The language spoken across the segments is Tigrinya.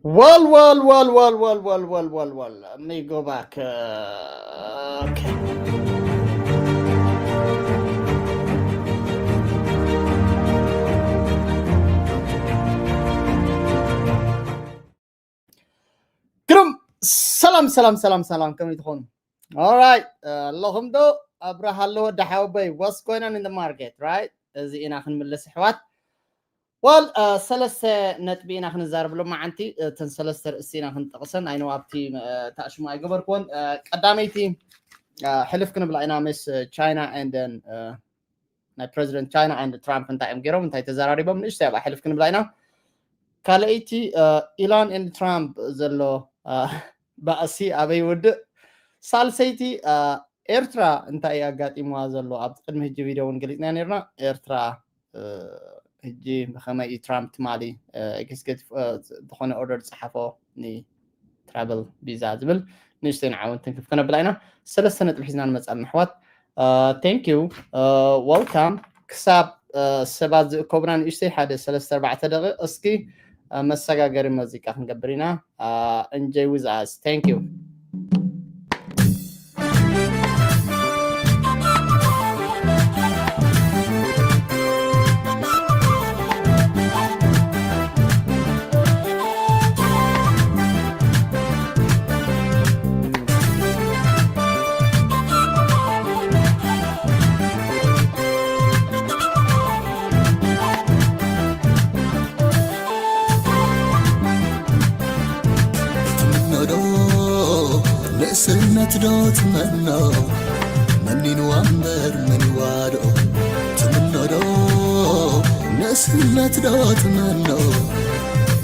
Well, well, well, well, well, well, well, well, well. Let me go back. Uh, okay. ግሩም። ሰላም፣ ሰላም፣ ሰላም፣ ሰላም። ከመይ ትኾኑ? All right. Uh, ኣለኹም ዶ? ኣብርሃ ኣለዎ፣ ደሓወበይ። What's going on in the market, right? እዚ ኢና ክንምልስ፣ ኣሕዋት። Well, uh, ሰለስተ ነጥቢ ኢና ክንዛረብ ሎማዓንቲ። እተን ሰለስተ ርእሲ ኢና ክንጠቕሰን። ኣይነው ኣብቲ፣ uh፣ ታእሽሙ ኣይገበርክዎን። Uh፣ ቀዳመይቲ፣ uh፣ ሕልፍ ክንብላ ኢና ምስ፣ uh፣ ቻይና and then፣ uh፣ ናይ ፕረዚደንት ቻይና and ትራምፕ እንታይ እዮም ገይሮም፣ እንታይ ተዘራሪቦም፣ ንእሽተይ ኣብኣ ሕልፍ ክንብላ ኢና። ካልኣይቲ፣ uh፣ ኢላን and ትራምፕ ዘሎ፣ uh፣ ባእሲ ኣበይ ይውድእ? ሳልሰይቲ፣ uh፣ ኤርትራ እንታይ እዩ ኣጋጢምዋ ዘሎ? ኣብ ቅድሚ ሕጂ ቪድዮ እውን ገሊጽና ነርና። ኤርትራ፣ uh፣ ሕጂ ብኸመይ እዩ ትራምፕ ትማሊ፣ uh፣ ኤክስኪዩቲቭ፣ uh፣ ዝኾነ ኦርደር ዝጸሓፎ ንትራቨል ቪዛ ዝብል ንእሽተይ ንዓውን ትንክፍ ከነብላ ኢና። ሰለስተ ነጥቢ ሒዝና ንመጻ ኣሕዋት። Uh, thank you. Uh, welcome. ክሳብ፣ uh፣ ሰባት ዝእከቡና ንእሽተይ ሓደ ሰለስተ ኣርባዕተ ደቂቕ እስኪ፣ uh፣ መሰጋገሪ መዚቃ ክንገብር ኢና። Uh፣ enjoy with us. Thank you. ትምኖዶ ንእስነት ዶ ትመኖ? መኒንዋ እምበር መኒዋ ዶ ትምኖዶ? ንእስነት ዶ ትመኖ?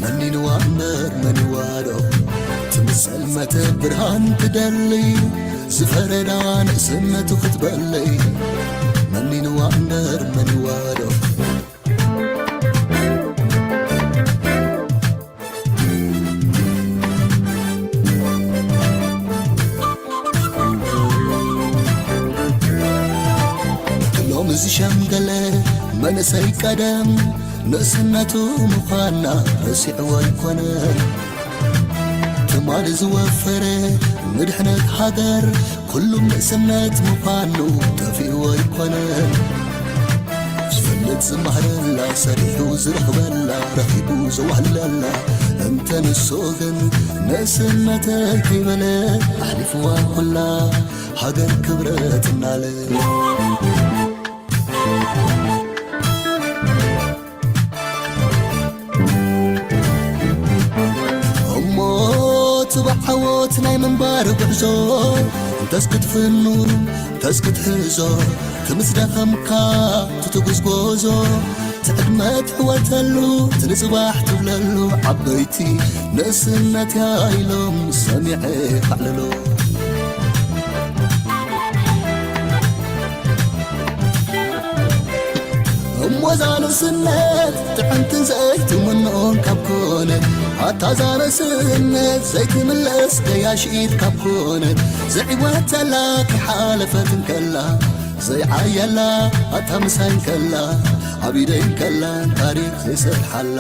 መኒንዋ እምበር መኒዋ ዶ? ትምሰል መተ ብርሃን ትደሊ፣ ዝፈረዳ ንእስነቱ ክትበሊ። መኒንዋ እምበር መኒዋ ዶ? ሎሚ ዝሸምገለ መንእሰይ ቀደም ንእስነቱ ምዃና ረሲዕዎ ኣይኮነን። ትማሊ ዝወፈረ ንድሕነት ሃገር ኩሉ ንእስነት ምዃኑ ጠፊእዎ ኣይኮነን። ዝፈልጥ ዝማህረላ፣ ሰሪሑ ዝረኽበላ፣ ረኺቡ ዘዋህልለላ። እንተ ንሱ ግን ንእስነተይ ከይበለ ኣሕሊፍዋ ኩላ ሃገር ክብረት እናለ። እሞ ትብዓወት ናይ ምንባር ጉዕዞ እንተስ ክትፍኑ እንተስ ክትሕዞ፣ ክምስ ደኸምካ ትትጉዝጎዞ፣ ትዕድመ ትዕወተሉ ትንጽባሕ ትብለሉ፣ ዓበይቲ ንእስነትያ ኢሎም ሰሚዐ ካዕልሎ። እሞ እዛ ንእስነት ጥዕምትን ዘይትምንኦን ካብ ኮነ፣ ኣታ እዛ ንእስነት ዘይትምለስ ገያሽኢት ካብ ኮነ፣ ዘይዕወተላ ከይሓለፈት እንከላ፣ ዘይዓየላ ኣታ ምሳይ እንከላ፣ ኣብ ኢደይ እንከላ ታሪኽ ዘይሰርሓላ።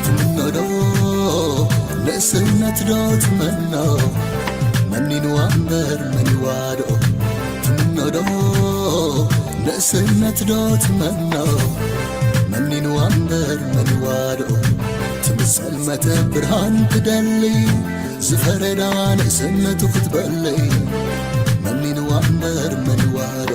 ትምኖዶ ንእስነት ዶ ትመኖ? መኒንዋ እምበር መኒዋ ዶ ትምኖዶ? ንእስነት ዶ ትመኖ? መኒንዋ እምበር መኒዋ ዶ ትምሰል መተ ብርሃን ትደሊ? ዝፈረዳ ንእስነቱ ክትበሊ። መኒንዋ እምበር መኒዋ ዶ?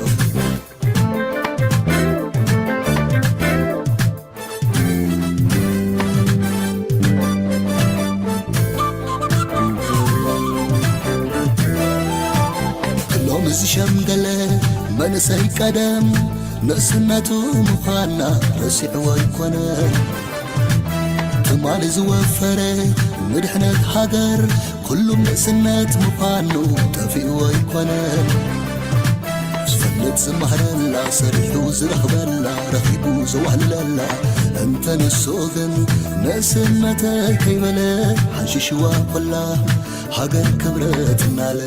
ሎሚ ዝሸምገለ መንእሰይ ቀደም ንእስነቱ ምዃና ረሲዕዎ ኣይኮነን። ትማሊ ዝወፈረ ንድሕነት ሃገር ኩሉ ንእስነት ምዃኑ ጠፊእዎ ኣይኮነን። ዝፈልጥ ዝማህረላ፣ ሰሪሑ ዝረኽበላ፣ ረኺቡ ዘዋህልለላ፣ እንተ ንሱ ግን ንእስነተይ ከይበለ ሓንሺሽዋ ኮላ፣ ሃገር ክብረት እናለ።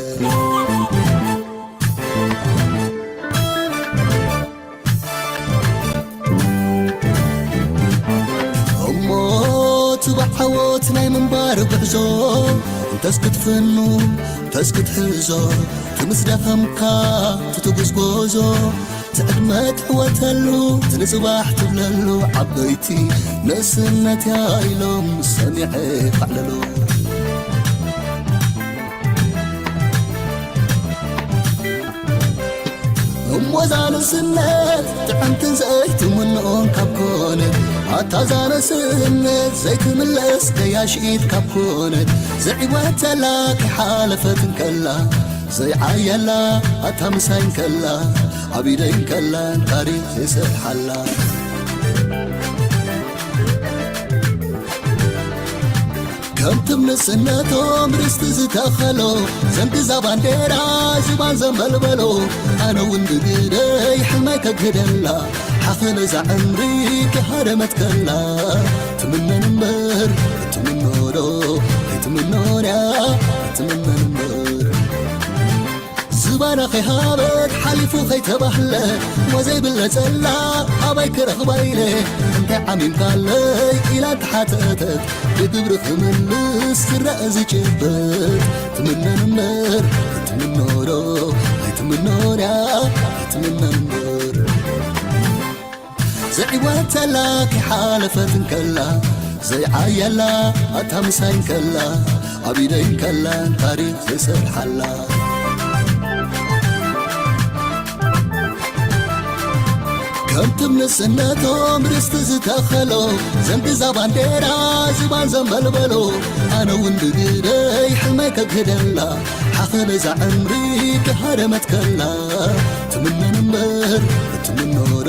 እሞ ትባዕ ዓወት ናይ ምንባር ጉዕዞ እንተስ ክትፍኑ እንተስ ክትሕዞ፣ ትምስ ደኸምካ ትትጉዝጎዞ፣ ትዕድመ ትዕወተሉ ትንጽባሕ ትብለሉ፣ ዓበይቲ ንእስነትያ ኢሎም ሰሚዐ ፋዕለሉ። እሞ እዛ ንእስነት ጥዕምትን ዘይትምንኦን ካብ ኮነት፣ ኣታ እዛ ንእስነት ዘይትምለስ ገያሽኢት ካብ ኮነት፣ ዘይዕወተላ ከይሓለፈት እንከላ፣ ዘይዓየላ ኣታ ምሳይ እንከላ፣ ኣብ ኢደይ እንከላን ታሪኽ ይሰርሓላ። ከምቲ ንእስነቶም ርስቲ ዝተኸሎ፣ ዘንግዛ ባንዴራ ዝባን ዘንበልበሎ፣ ኣነ እውን ብግደይ ሕልመይ ከግህደላ፣ ሓኸለ እዛ ዕምሪ ከሃደመት ከላ፣ ትምነን እምበር ትምኖዶ፣ ኣይትምኖን እያ፣ ኣይትምነን እምበር። ዝባና ከይሃበት ሓሊፉ ከይተባህለ፣ እሞ ዘይብለጸላ ኣባይ ክረኽባ ኢለ፣ እንታይ ዓሚምካለይ ኢላ እንተሓተተት፣ ብግብሪ ክምልስ ክረአ ዝጭበጥ፣ ትምነን እምበር ኣይትምኖዶ፣ ኣይትምኖን እያ፣ ኣይትምነን እምበር። ዘዕወተላ ከይሓለፈት እንከላ፣ ዘይዓየላ ኣታ ምሳይ እንከላ፣ ኣብ ኢደይ እንከላ ታሪኽ ዘይሰርሓላ። ከምቲ ንእስነቶም ርስቲ ዝተኸሎ፣ ዘንግዛ ባንዴራ ዝባን ዘንበልበሎ፣ ኣነ እውን ብግደይ ሕልመይ ከግህደላ፣ ሓኸለ እዛ ዕምሪ ከሃደመት ከላ፣ ትምነን እምበር ትምኖዶ፣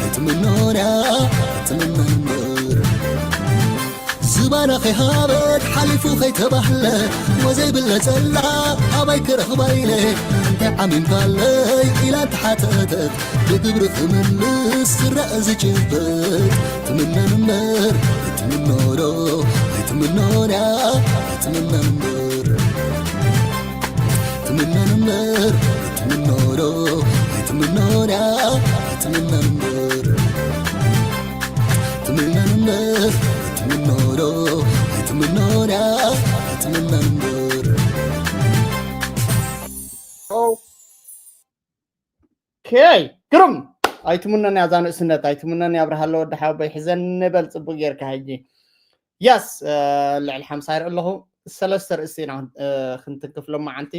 ኣይትምኖን እያ፣ ኣይትምነን እምበር። ዝባና ከይሃበት ሓሊፉ ከይተባህለ፣ እሞ ዘይብለጸላ ኣባይ ክረኽባ ኢለ፣ እንታይ ዓሚምካለይ ኢላ እንተሓተተት፣ ብግብሪ ክምልስ ክረአ ዝጭበጥ፣ ትምነን እምበር ኣይትምኖዶ፣ ኣይትምኖን እያ፣ ኣይትምነን እምበር። ትምነን እምበር ኣይትምኖዶ፣ ኣይትምኖን እያ፣ ኣይትምነን እምበር። ትምነን እምበር ኣይትምኖዶ፣ ኣይትምኖን እያ፣ ኣይትምነን እምበር። ኦኬ፣ ግሩም። ኣይትምነን እያ እዛ ንእስነት፣ ኣይትምነን እያ። ኣብርሃለ ወዲ ሓወቦይ፣ ሕዘን ንበል ጽቡቅ ጌርካ። ሕጂ የስ፣ ልዕሊ ሓምሳ ይርኢ ኣለኹ። ሰለስተ ርእሲ ኢና፣ እ፣ ክንትንክፍ ሎማዓንቲ።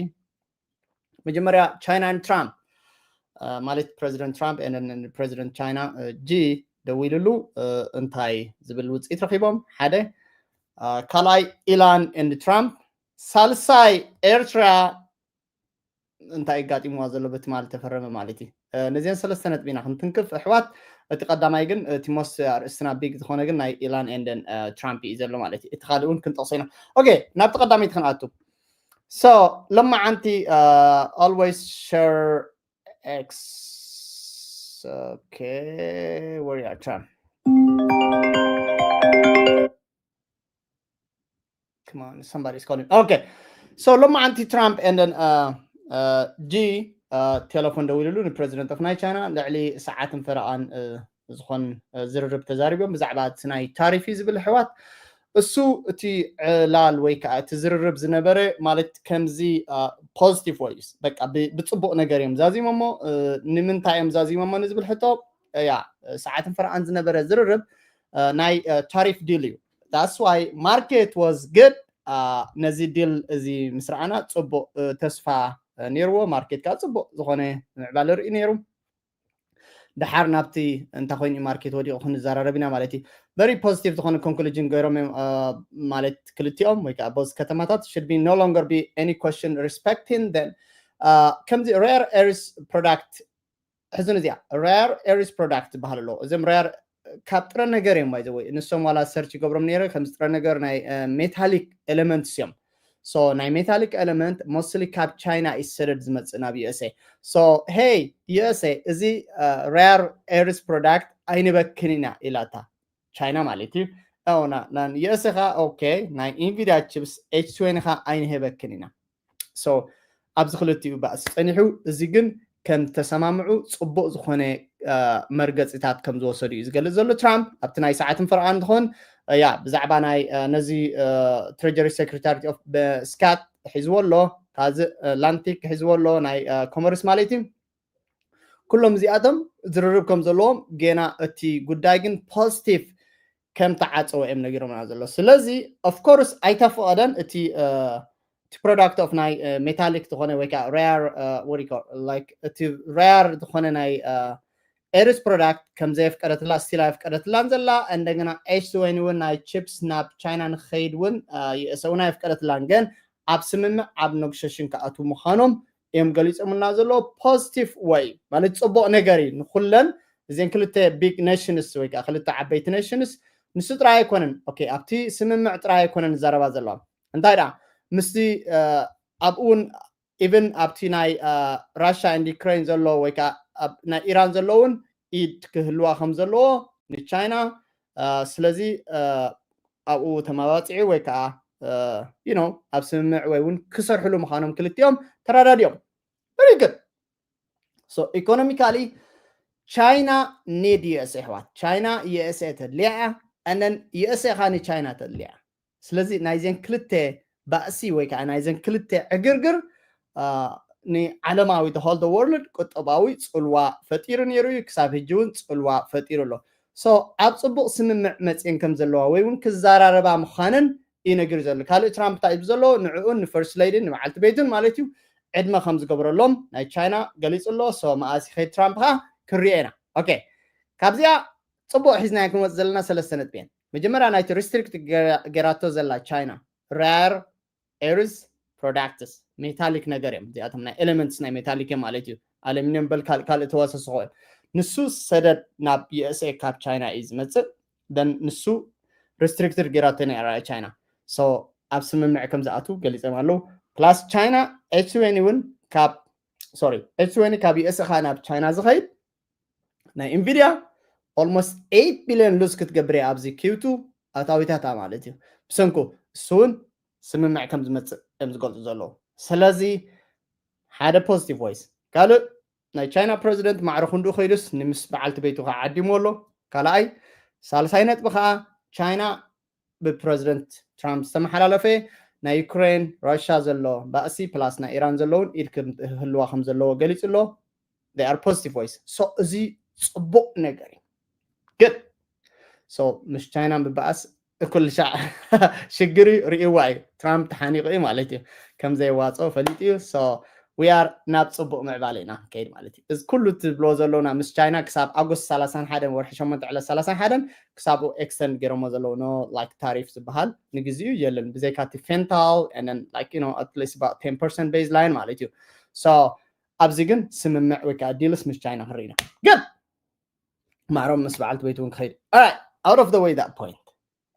መጀመርያ ቻይና ን ትራምፕ፣ እ፣ ማለት ፕረዚደንት ትራምፕ ን ፕረዚደንት ቻይና፣ እ፣ ጂ ደዊሉሉ፣ እ፣ እንታይ ዝብል ውፅኢት ረኺቦም? ሓደ። እ፣ ካልኣይ ኢላን ን ትራምፕ፣ ሳልሳይ ኤርትራ እንታይ ኣጋጢምዋ ዘሎ በቲ ማለት ተፈረመ ማለት እዩ። እ፣ ነዚአን ሰለስተ ነጥቢ ኢና ክንትንክፍ ኣሕዋት። እቲ ቀዳማይ ግን፣ እቲ ሞስ ኣርእስትና ቢግ ዝኾነ ግን ናይ ኢላን ኤንደን፣ እ፣ ትራምፕ እዩ ዘሎ ማለት እዩ። እቲ ካልእ እውን ክንጠቕሶ ኢና። ኦኬ፣ ናብቲ ቀዳመይቲ ክንኣቱ። ሶ፣ ሎማዓንቲ፣ እ፣ always share X. ኦኬ፣ where you are, ትራምፕ። Come on, somebody's calling. Okay. So ሎማዓንቲ ትራምፕ and then, uh, uh, ጂ፣ uh, ቴሌፎን ደዊሉሉ ንፕረዚደንት ኦፍ ናይ ቻይና ልዕሊ ሰዓትን ፈረቓን፣ uh፣ ዝኾን፣ uh፣ ዝርርብ ተዛሪቦም ብዛዕባ እቲ ናይ ታሪፍ እዩ ዝብል ኣሕዋት። እሱ እቲ ዕላል ወይ ከዓ እቲ ዝርርብ ዝነበረ ማለት ከምዚ፣ uh፣ ፖዚቲቭ ወይስ በቃ ብ-፣ ብፅቡቕ ነገር እዮም ዛዚሞሞ፣ uh፣ ንምንታይ እዮም ዛዚሞሞ ንዝብል ሕቶ፣ uh፣ ያ ሰዓትን ፈረቓን ዝነበረ ዝርርብ፣ uh፣ ናይ፣ uh፣ ታሪፍ ዲል እዩ። That's why market was good። Uh፣ ነዚ ዲል እዚ ምስ ረኣና ፅቡቕ፣ uh፣ ተስፋ፣ uh፣ ነይርዎ። ማርኬት ከዓ ፅቡቕ ዝኾነ ምዕባለ ርእዩ ነይሩ። ደሓር ናብቲ እንታይ ኮይኑ እዩ ማርኬት ወዲቑ ክንዘራረብ ኢና ማለት እዩ። Very positive ዝኾነ ኮንክሉዥን ገይሮም እዮም፣ uh፣ ማለት ክልቲኦም ወይ ከዓ ቦዝ ከተማታት should be no longer be any question respecting them። Uh፣ ከምዚ rare earth product ሕዝን እዚኣ rare earth product ዝበሃል ኣሎ። እዞም rare ካብ ጥረ ነገር እዮም ባይዘወይ ንሶም ዋላ ሰርች ይገብሮም ነይረ ከምዚ ጥረ ነገር ናይ፣ uh፣ ሜታሊክ ኤሌመንትስ እዮም። So ናይ metallic element mostly ካብ ቻይና እዩ ዝሰደድ ዝመፅእ ናብ USA። So hey USA፣ እዚ rare earth product ኣይንበክን ኢና ኢላታ ቻይና ማለት እዩ። ና USA ኻ okay፣ ናይ Nvidia chips H twenty ኻ ኣይንህበክን ኢና። So ኣብዚ ክልቲኡ ባእሲ ጸኒሑ፣ እዚ ግን ከም ተሰማምዑ ጽቡቕ ዝኾነ መርገጺታት ከም ዝወሰዱ እዩ ዝገልጽ ዘሎ ትራምፕ። ኣብቲ ናይ ሰዓትን ፈረቓን እንትኾን ያ ብዛዕባ ናይ ነዚ Treasury Secretary of Scott ሒዝዎ ኣሎ፣ ካዚ ላንቲክ ሒዝዎ ኣሎ፣ ናይ ኮመርስ ማለት እዩ። ኩሎም እዚኣቶም ዝርርብ ከም ዘለዎም፣ ገና እቲ ጉዳይ ግን positive ከም ተዓፀወ እዮም ነጊሮምና ዘሎ። ስለዚ of course ኣይተፈቐደን እቲ እቲ product of ናይ metallic ዝኾነ ወይ ከዓ rare፣ like እቲ rare ዝኾነ ናይ earth product ከም ዘየፍቀደትላ፣ still ኣይፍቀደትላን ዘላ። እንደገና H twenty እውን ናይ chips ናብ ቻይና ንክኸይድ እውን USA እውን ኣይፍቀደትላን። ግን ኣብ ስምምዕ ኣብ negotiation ክኣትዉ ምዃኖም እዮም ገሊፆምና ዘለዎ። Positive way ማለት ፅቡቕ ነገር እዩ ንኩለን እዚን ክልተ big nations ወይ ከዓ ክልተ ዓበይቲ nations። ንሱ ጥራይ ኣይኮነን፣ okay፣ ኣብቲ ስምምዕ ጥራይ ኣይኮነን ዝዛረባ ዘለዋ። እንታይ ደኣ ምስቲ ኣብኡ እውን even ኣብቲ ናይ Russia and Ukraine ዘሎ ወይ ከዓ ናይ ኢራን ዘሎ እውን ኢድ ክህልዋ ከም ዘለዎ ንቻይና። ስለዚ ኣብኡ ተመባፂዑ ወይ ከዓ you know ኣብ ስምምዕ ወይ እውን ክሰርሕሉ ምዃኖም ክልቲኦም ተረዳዲኦም። Very good። So economically ቻይና need USA ኣሕዋት፣ ቻይና USA ተድልያ እያ፣ and then USA ኻ ንቻይና ተድልያ። ስለዚ ናይዘን ክልተ ባእሲ ወይ ከዓ ናይዘን ክልተ ዕግርግር ንዓለማዊ the whole the world ቁጠባዊ ፅልዋ ፈጢሩ ነይሩ እዩ። ክሳብ ሕጂ እውን ፅልዋ ፈጢሩ ኣሎ። So ኣብ ፅቡቕ ስምምዕ መፅየን ከም ዘለዋ ወይ እውን ክዘራረባ ምዃነን እዩ ነጊሩ ዘሎ። ካልእ ትራምፕ እንታይ እዩ ዘሎ? ንዕኡን ንፈርስት ሌዲን ንበዓልቲ ቤቱን ማለት እዩ ዕድመ ከም ዝገብረሎም ናይ ቻይና ገሊፁ ኣሎ። So መኣስ ይኸይድ ትራምፕ ከዓ ክንሪኦ ኢና። Okay፣ ካብዚኣ ፅቡቕ ሒዝናዮ ክንወፅ ዘለና ሰለስተ ነጥቢ እየን። መጀመርያ ናይቲ restrict ገይራቶ ዘላ ቻይና rare earth products metallic ነገር እዮም። እዚኣቶም ናይ elements ናይ metallic እዮም ማለት እዩ። ኣሉሚኒየም በል ካልእ ተወሳስኾ እዮም። ንሱ ሰደድ ናብ USA ካብ ቻይና እዩ ዝመፅእ። Then ንሱ restricted ገይራቶ ነይራ ቻይና። So ኣብ ስምምዕ ከም ዝኣትዉ ገሊፆም ኣለዉ። Plus ቻይና H twenty እውን ካብ sorry H twenty ካብ USA ኻ ናብ ቻይና ዝኸይድ ናይ Nvidia almost eight billion lose ክትገብር እያ ኣብዚ Q two ኣታዊታታ ማለት እዩ። ብሰንኩ እሱ እውን ስምምዕ ከም ዝመፅእ እዮም ዝገልፁ ዘለዉ። ስለዚ ሓደ positive voice። ካልእ ናይ ቻይና ፕረዚደንት ማዕረ ክንድኡ ከይዱስ ንምስ በዓልቲ ቤቱ ከዓ ዓዲሞ ኣሎ። ካልኣይ ሳልሳይ ነጥቢ ከዓ ቻይና ብፕረዚደንት ትራምፕ ዝተመሓላለፈ ናይ ዩክሬን ራሻ ዘሎ ባእሲ plus ናይ ኢራን ዘለውን ኢድ ክህልዋ ከም ዘለዎ ገሊፁ ኣሎ። They are positive voice። So እዚ ፅቡቕ ነገር እዩ። Good። So ምስ ቻይና ምብኣስ እኩል ሻዕ ሽግር እዩ። ርእይዋ እዩ ትራምፕ ተሓኒቑ እዩ ማለት እዩ። ከም ዘየዋፅኦ ፈሊጡ እዩ። So we are ናብ ፅቡቕ ምዕባለ ኢና ከይድ ማለት እዩ። እዚ ኩሉ ትብሎ ዘለውና ምስ ቻይና ክሳብ ኣጎስት ሰላሳን ሓደን ወርሒ ሸሞንተ ዕለት ሰላሳን ሓደን ክሳብኡ extend ገይሮሞ ዘለዉ no like ታሪፍ ዝበሃል ንግዚኡ የለን ብዘይካ እቲ fentanyl and then like you know at least about ten percent baseline ማለት እዩ። So ኣብዚ ግን ስምምዕ ወይ ከዓ ዲልስ ምስ ቻይና ክንርኢ ኢና። Good። ማዕሮም ምስ በዓልቲ ቤት እውን ክኸይድ። Alright, out of the way that point።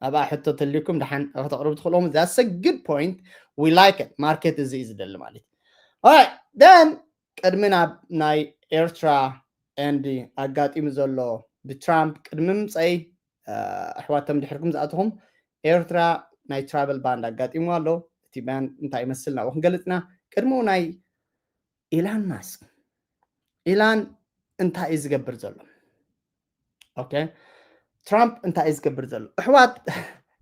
ኣብኣ ሕቶ ተልዩኩም ደሓን ከተቕርቡ ትኽእሎም። That's a good point. We like it. ማርኬት እዚ እዩ ዝደሊ ማለት እዩ። Alright, then ቅድሚ ናብ ናይ ኤርትራ and ኣጋጢሙ ዘሎ ብትራምፕ ቅድሚ ምፀይ ኣሕዋቶም ድሕርኩም ዝኣትኹም ኤርትራ ናይ travel ban ኣጋጢሙ ኣሎ። እቲ ban እንታይ ይመስል ናብኡ ክንገልፅና ቅድሚኡ ናይ ኢላን ማስክ ኢላን እንታይ እዩ ዝገብር ዘሎ? Okay ትራምፕ እንታይ እዩ ዝገብር ዘሎ? ኣሕዋት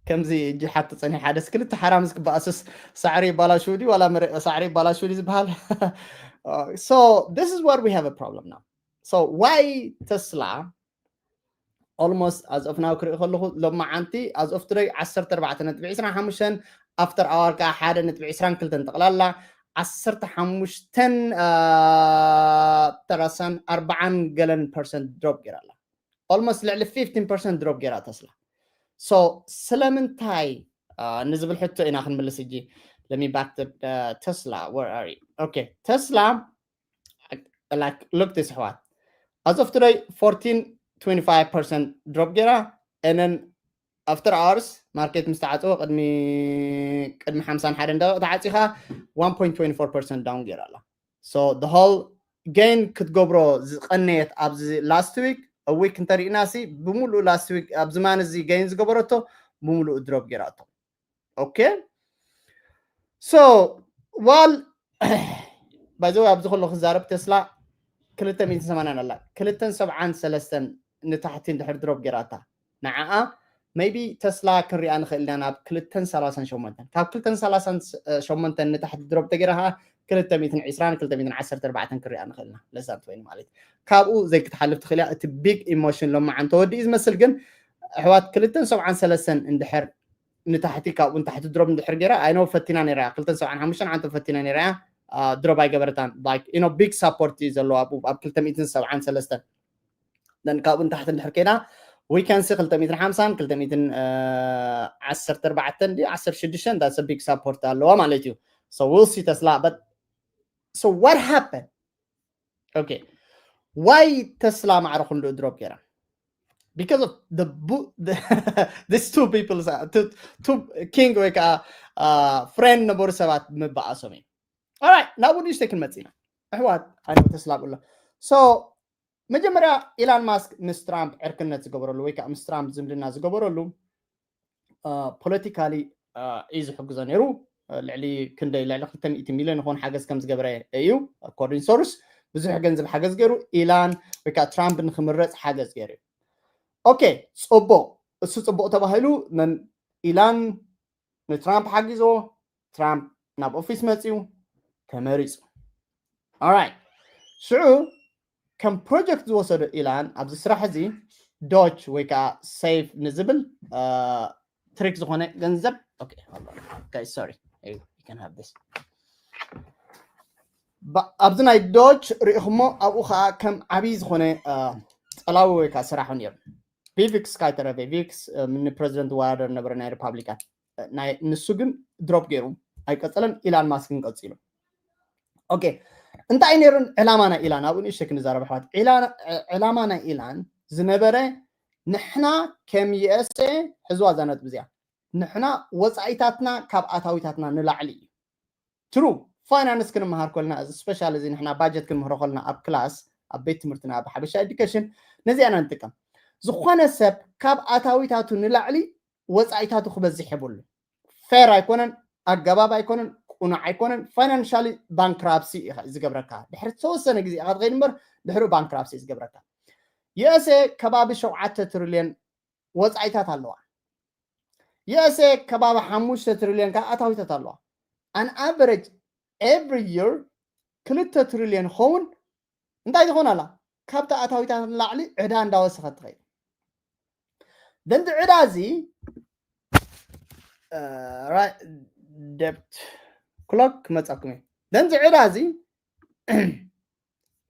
ከምዚ እጂ ሓቲ ፀኒሕ ሓደስ ክልተ ሓራምስ ክበኣስስ ሳዕሪ ይባላሽው ድዩ ዋላ ሳዕሪ ይባላሽው ድዩ ዝበሃል? So this is what we have a problem now. So why Tesla almost as of now ክርኢ ከለኹ ሎማዓንቲ as of today ዓሰርተ ኣርባዕተ ነጥቢ ዕስራን ሓሙሽተን after hour ከዓ ሓደ ነጥቢ ዕስራን ክልተን ጠቕላላ ዓሰርተ ሓሙሽተን ተራሳን ኣርባዓን ገለን ፐርሰንት ድሮፕ ገይራ ኣላ። Almost ልዕሊ fifteen percent ድሮፕ ገይራ ተስላ። So ስለምንታይ ንዝብል ሕቶ ኢና ክንምልስ እጂ። Let me back to Tesla. Where are you? Okay Tesla like look this ኣሕዋት as of today fourteen twenty-five percent ድሮፕ ገይራ and then after hours market ምስ ተዓፀወ ቅድሚ ቅድሚ ሓምሳን ሓደን ደቂቕ ተዓፂኻ one point twenty four percent down ገይራ ኣላ። So the whole gain ክትገብሮ ዝቐነየት ኣብዚ last week a week እንተሪእና ሲ ብምሉእ last week ኣብዚ ማን እዚ gain ዝገበረቶ ብምሉእ drop ገይራቶ። Okay, so while by the way ኣብዚ ከሎ ክዛረብ ቴስላ ክልተ ሚእትን ሰማንያን ኣላ ክልተን ሰብዓን ሰለስተን ንታሕቲ እንድሕር drop ገይራታ ንዓኣ maybe ቴስላ ክንሪኣ ንኽእል ኢና ናብ ክልተን ሰላሳን ሸሞንተን ካብ ክልተን ሰላሳን ሸሞንተን ንታሕቲ drop ተገይራ ከዓ ክልተ ሚእትን ዕስራን ክልተ ሚእትን ዓሰርተ ኣርባዕተን ክንሪኣ ንኽእል ኢና ለሳን ትወይኒ ማለት ካብኡ ዘይክትሓልፍ ትኽእል እያ እቲ big emotion ሎማዓንቲ ተወዲኡ ዝመስል ግን ኣሕዋት ክልተን ሰብዓን ሰለስተን እንድሕር ንታሕቲ ካብኡ ንታሕቲ drop እንድሕር ገይራ I know ፈቲና ነይራ ክልተን ሰብዓን ሓሙሽተን ዓንተ ፈቲና ነይራ drop ኣይገበረታን like you know big support እዩ ዘለዎ ኣብኡ ኣብ ክልተ ሚእትን ሰብዓን ሰለስተን then ካብኡ ንታሕቲ እንድሕር ከይዳ we can see ክልተ ሚእትን ሓምሳን ክልተ ሚእትን ዓሰርተ ኣርባዕተን ድዩ ዓሰርተ ሽዱሽተን that's a big support ኣለዋ ማለት እዩ so we'll see ቴስላ but so what happened okay why ቴስላ ማዕረ ክንድኡ drop ገይራ because of the, the these two people two, two king ወይ ከዓ friend ነበሩ ሰባት ምበኣሶም እዩ right ናብኡ ንእሽተይ ክንመፅእ ኢና ኣሕዋት ኣነ ቴስላ ብሎ so መጀመርያ ኢላን ማስክ ምስ ትራምፕ ዕርክነት ዝገበረሉ ወይ ከዓ ምስ ትራምፕ ዝምድና ዝገበረሉ politically እዩ ዝሕግዞ ነይሩ ልዕሊ ክንደይ ልዕሊ ክልተ ሚእቲ ሚልዮን ይኸውን ሓገዝ ከም ዝገበረ እዩ according source ብዙሕ ገንዘብ ሓገዝ ገይሩ ኢላን ወይ ከዓ ትራምፕ ንክምረፅ ሓገዝ ገይሩ እዩ okay ፅቡቅ እሱ ፅቡቅ ተባሂሉ ኢላን ንትራምፕ ሓጊዞ ትራምፕ ናብ ኦፊስ መፅዩ ተመሪፁ right ሽዑ ከም project ዝወሰዶ ኢላን ኣብዚ ስራሕ እዚ Doge ወይ ከዓ SAFE ንዝብል ትሪክ ዝኾነ ገንዘብ okay sorry you can have this ኣብዚ ናይ Doge ሪኢኹሞ ኣብኡ ከዓ ከም ዓብዪ ዝኾነ ፀላዊ ወይ ከዓ ስራሕ ነይሩ Vivek Sky ተረፈ Vivek ንፕረዚደንት ይወዳደር ነበረ ናይ ሪፓብሊካን ንሱ ግን drop ገይሩ ኣይቀፀለን ኢላን ማስክ ግን ቀፂሉ okay እንታይ ነይሩ ዕላማ ናይ ኢላን ኣብኡ ንእሽተይ ክንዛረብ ኣሕዋት ዕላማ ናይ ኢላን ዝነበረ ንሕና ከም USA ሕዝዋ እዛ ነጥቢ እዚኣ ንሕና ወፃኢታትና ካብ ኣታዊታትና ንላዕሊ እዩ true finance ክንመሃር ከልና እዚ special እዚ ንሕና budget ክንምህሮ ከልና ኣብ class ኣብ ቤት ትምህርትና ኣብ ሓበሻ education ነዚኣ ኢና ንጥቀም ዝኾነ ሰብ ካብ ኣታዊታቱ ንላዕሊ ወፃኢታቱ ክበዝሕ የብሉ fair ኣይኮነን ኣገባብ ኣይኮነን ቁኑዕ ኣይኮነን financially bankruptcy እዩ ዝገብረካ ድሕሪ ዝተወሰነ ግዜ ኢኻ ትኸይድ እምበር ድሕሪ bankruptcy እዩ ዝገብረካ USA ከባቢ ሸውዓተ ትሪልዮን ወፃኢታት ኣለዋ USA ከባቢ ሓሙሽተ ትሪልዮን ከዓ ኣታዊታት ኣለዋ an average every year ክልተ ትሪልዮን ኸውን እንታይ ትኾን ኣላ ካብቲ ኣታዊታት ንላዕሊ ዕዳ እንዳወሰኸት ትኸይድ ደንዚ ዕዳ እዚ debt clock ክመፃኩም እዩ ደንዚ ዕዳ እዚ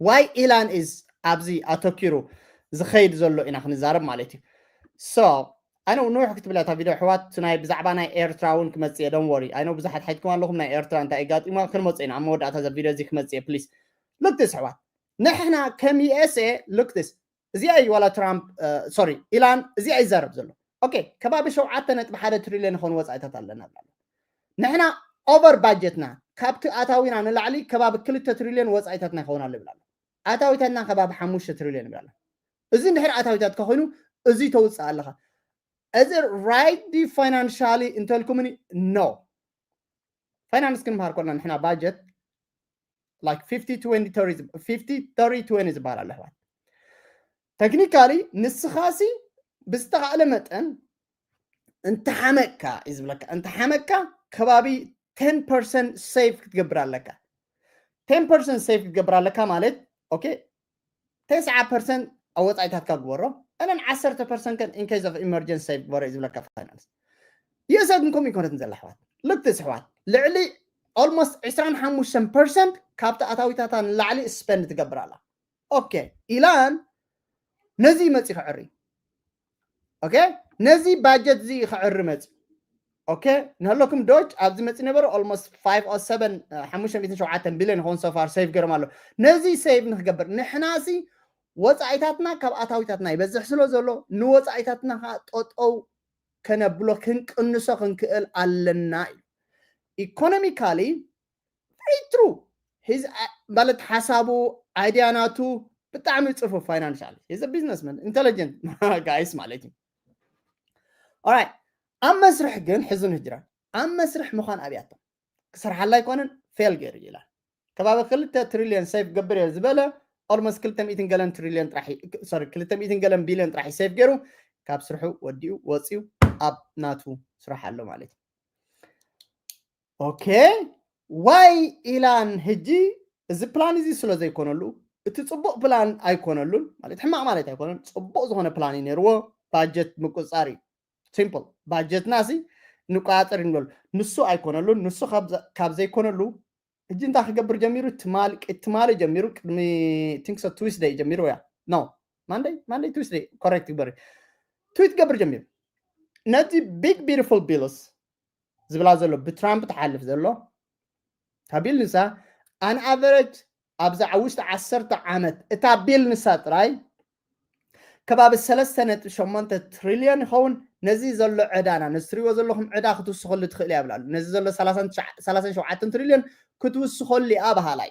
why ኢላን is ኣብዚ ኣተኪሩ ዝኸይድ ዘሎ ኢና ክንዛረብ ማለት እዩ so ኣነ ንውሕ ክትብል እታ ቪድዮ ኣሕዋት ናይ ብዛዕባ ናይ ኤርትራ እውን ክመፅእ እየ don't worry ኣነ ብዙሓት ሓይትኩም ኣለኹም ናይ ኤርትራ እንታይ ኣጋጢሞ ክንመፅእ ኢና ኣብ መወዳእታ ዘ ቪድዮ እዚ ክመፅእ እየ please look this ኣሕዋት ንሕና ከም USA look this እዚኣ እዩ ዋላ ትራምፕ sorry ኢላን እዚኣ ይዛረብ ዘሎ okay ከባቢ ሸውዓተ ነጥቢ ሓደ ትሪልዮን ዝኾኑ ወፃኢታት ኣለና ብላ ንሕና over budget ና ካብቲ ኣታዊና ንላዕሊ ከባቢ ክልተ ትሪልዮን ወፃኢታትና ይኸውን ኣሎ ይብል ኣሎ ኣታዊታትና ከባቢ ሓሙሽተ ትሪልዮን ይብል ኣሎ እዚ እንድሕር ኣታዊታት ከኮይኑ እዚ ተውፅእ ኣለኻ እዚ right financially እንተልኩምኒ no finance ክንምሃር ከለና ንሕና budget like fifty twenty thirty fifty thirty twenty ዝበሃል ኣሎ ኣሕዋት technically ንስኻሲ ብዝተኻእለ መጠን እንተሓመቅካ እዩ ዝብለካ እንተሓመቅካ ከባቢ ten percent save ክትገብር ኣለካ ten percent save ክትገብር ኣለካ ማለት okay ተስዓ percent ኣብ ወፃኢታትካ ግበሮ እነን ዓሰርተ percent ከን in case of emergency save ግበሮ እዩ ዝብለካ finance USA ግን ከምኡ ይኮነትን ዘላ ኣሕዋት look this ኣሕዋት ልዕሊ almost ዕስራን ሓሙሽተን percent ካብቲ ኣታዊታታ ንላዕሊ spend ትገብር ኣላ okay ኢላን ነዚ መፂ ክዕሪ okay ነዚ budget እዚ ክዕሪ መፂ okay ንህለኩም Doge ኣብዚ መፂ ነበረ almost five or seven ሓሙሽተ ሚእትን ሸውዓተን ቢልዮን ይኸውን so far save ገይሮም ኣሎ ነዚ save ንክገብር ንሕናሲ ወፃኢታትና ካብ ኣታዊታትና ይበዝሕ ስለ ዘሎ ንወፃኢታትና ከዓ ጠጠው ከነብሎ ክንቅንሶ ክንክእል ኣለና እዩ። Economically very true። ማለት ሓሳቡ፣ idea ናቱ ብጣዕሚ ጽፉፍ፣ financial፣ he's a businessman, intelligent guys ማለት እዩ። Alright፣ ኣብ መስርሕ ግን ሕዙን ህጅራ ኣብ መስርሕ ምዃን ኣብያቶም ክሰርሓላ ኣይኮነን፣ fail ገይሩ ይላል። ከባቢ ክልተ ትሪልዮን save ገብር እየ ዝበለ፣ almost ክልተ ሚእትን ገለን ትሪልዮን ጥራሕ፣ sorry፣ ክልተ ሚእትን ገለን ቢልዮን ጥራሕ save ገይሩ ካብ ስርሑ ወዲኡ ወፂኡ ኣብ ናቱ ስራሕ ኣሎ ማለት እዩ። Okay, why ኢላን ህጂ እዚ ፕላን እዚ ስለ ዘይኮነሉ፣ እቲ ጽቡቕ ፕላን ኣይኮነሉን ማለት ሕማቕ ማለት ኣይኮነን፣ ጽቡቕ ዝኾነ ፕላን እዩ ነይርዎ። ባጀት ምቁጻር እዩ፣ simple። ባጀትና ሲ ንቆጻጸር ንበሉ፣ ንሱ ኣይኮነሉን። ንሱ ካብ ዘይኮነሉ ህጂ እንታይ ክገብር ጀሚሩ? ትማሊ ጀሚሩ፣ ቅድሚ ቲንክሶ ትዊስደይ ጀሚሩ እያ፣ no፣ ማንደይ ማንደይ ትዊስደይ፣ ኮሬክት ግበሪ፣ ትዊት ገብር ጀሚሩ። ነቲ big beautiful bills ዝብላ ዘሎ ብትራምፕ ትሓልፍ ዘሎ እታ ቢል ንሳ፣ on average፣ ኣብዛ ውሽጢ ዓሰርተ ዓመት እታ ቢል ንሳ ጥራይ ከባቢ ሰለስተ ነጥቢ ሸሞንተ ትሪልዮን ይኸውን። ነዚ ዘሎ ዕዳና፣ ነዚ ትሪእዎ ዘለኹም ዕዳ ክትውስኸሉ ትኽእል እያ ብላሉ። ነዚ ዘሎ ሰላሳን ሸውዓተን ትሪልዮን ክትውስኸሉ እያ በሃላይ።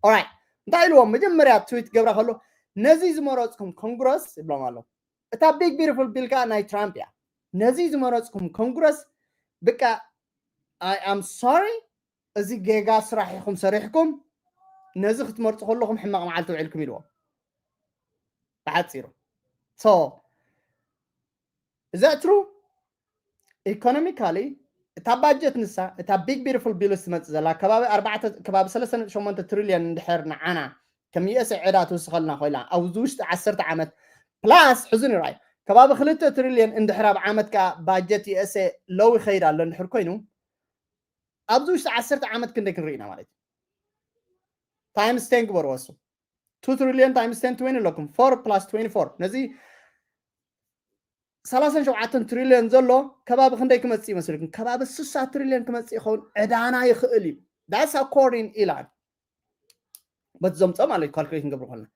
Alright፣ እንታይ ኢልዎም? መጀመርያ ትዊት ገብራ ከሎ፣ ነዚ ዝመረፅኩም ኮንግረስ ይብሎም ኣሎ። እታ big beautiful bill ከዓ ናይ ትራምፕ እያ። ነዚ ዝመረፅኩም ኮንግረስ ብቃ፣ I am sorry፣ እዚ ጌጋ ስራሕ ኢኹም ሰሪሕኩም፣ ነዚ ክትመርፁ ከለኹም ሕማቕ መዓልቲ ውዒልኩም ኢልዎም ብሓፂሩ። So is that true? Economically እታ ባጀት ንሳ፣ እታ big beautiful bill ትመፅእ ዘላ ከባቢ ኣርባዕተ፣ ከባቢ ሰለስተ ነጥቢ ሸሞንተ ትሪልዮን እንድሕር ንዓና ከም USA ዕዳ ትውስኸልና ኮይና ኣብዚ ውሽጢ ዓሰርተ ዓመት፣ plus ሕዙን ይርኣይ፣ ከባቢ ክልተ ትሪልዮን እንድሕር ኣብ ዓመት ከዓ ባጀት USA ለው ይኸይድ ኣሎ እንድሕር ኮይኑ፣ ኣብዚ ውሽጢ ዓሰርተ ዓመት ክንደይ ክንርኢ ኢና ማለት እዩ? Times ten ግበርዎ እሱ። Two trillion times ten፣ twenty ኣለኩም። Four plus twenty-four፣ ነዚ ሰላሳን ሸውዓተን ትሪልዮን ዘሎ ከባቢ ክንደይ ክመጽእ ይመስልኩም? ከባቢ ስሳ ትሪልዮን ክመጽእ ይኸውን። ዕዳና ይኽእል እዩ። That's according ኢላን በቲ ዘምፅኦ ማለት እዩ፣ ካልኩሌት ክንገብር ከለና።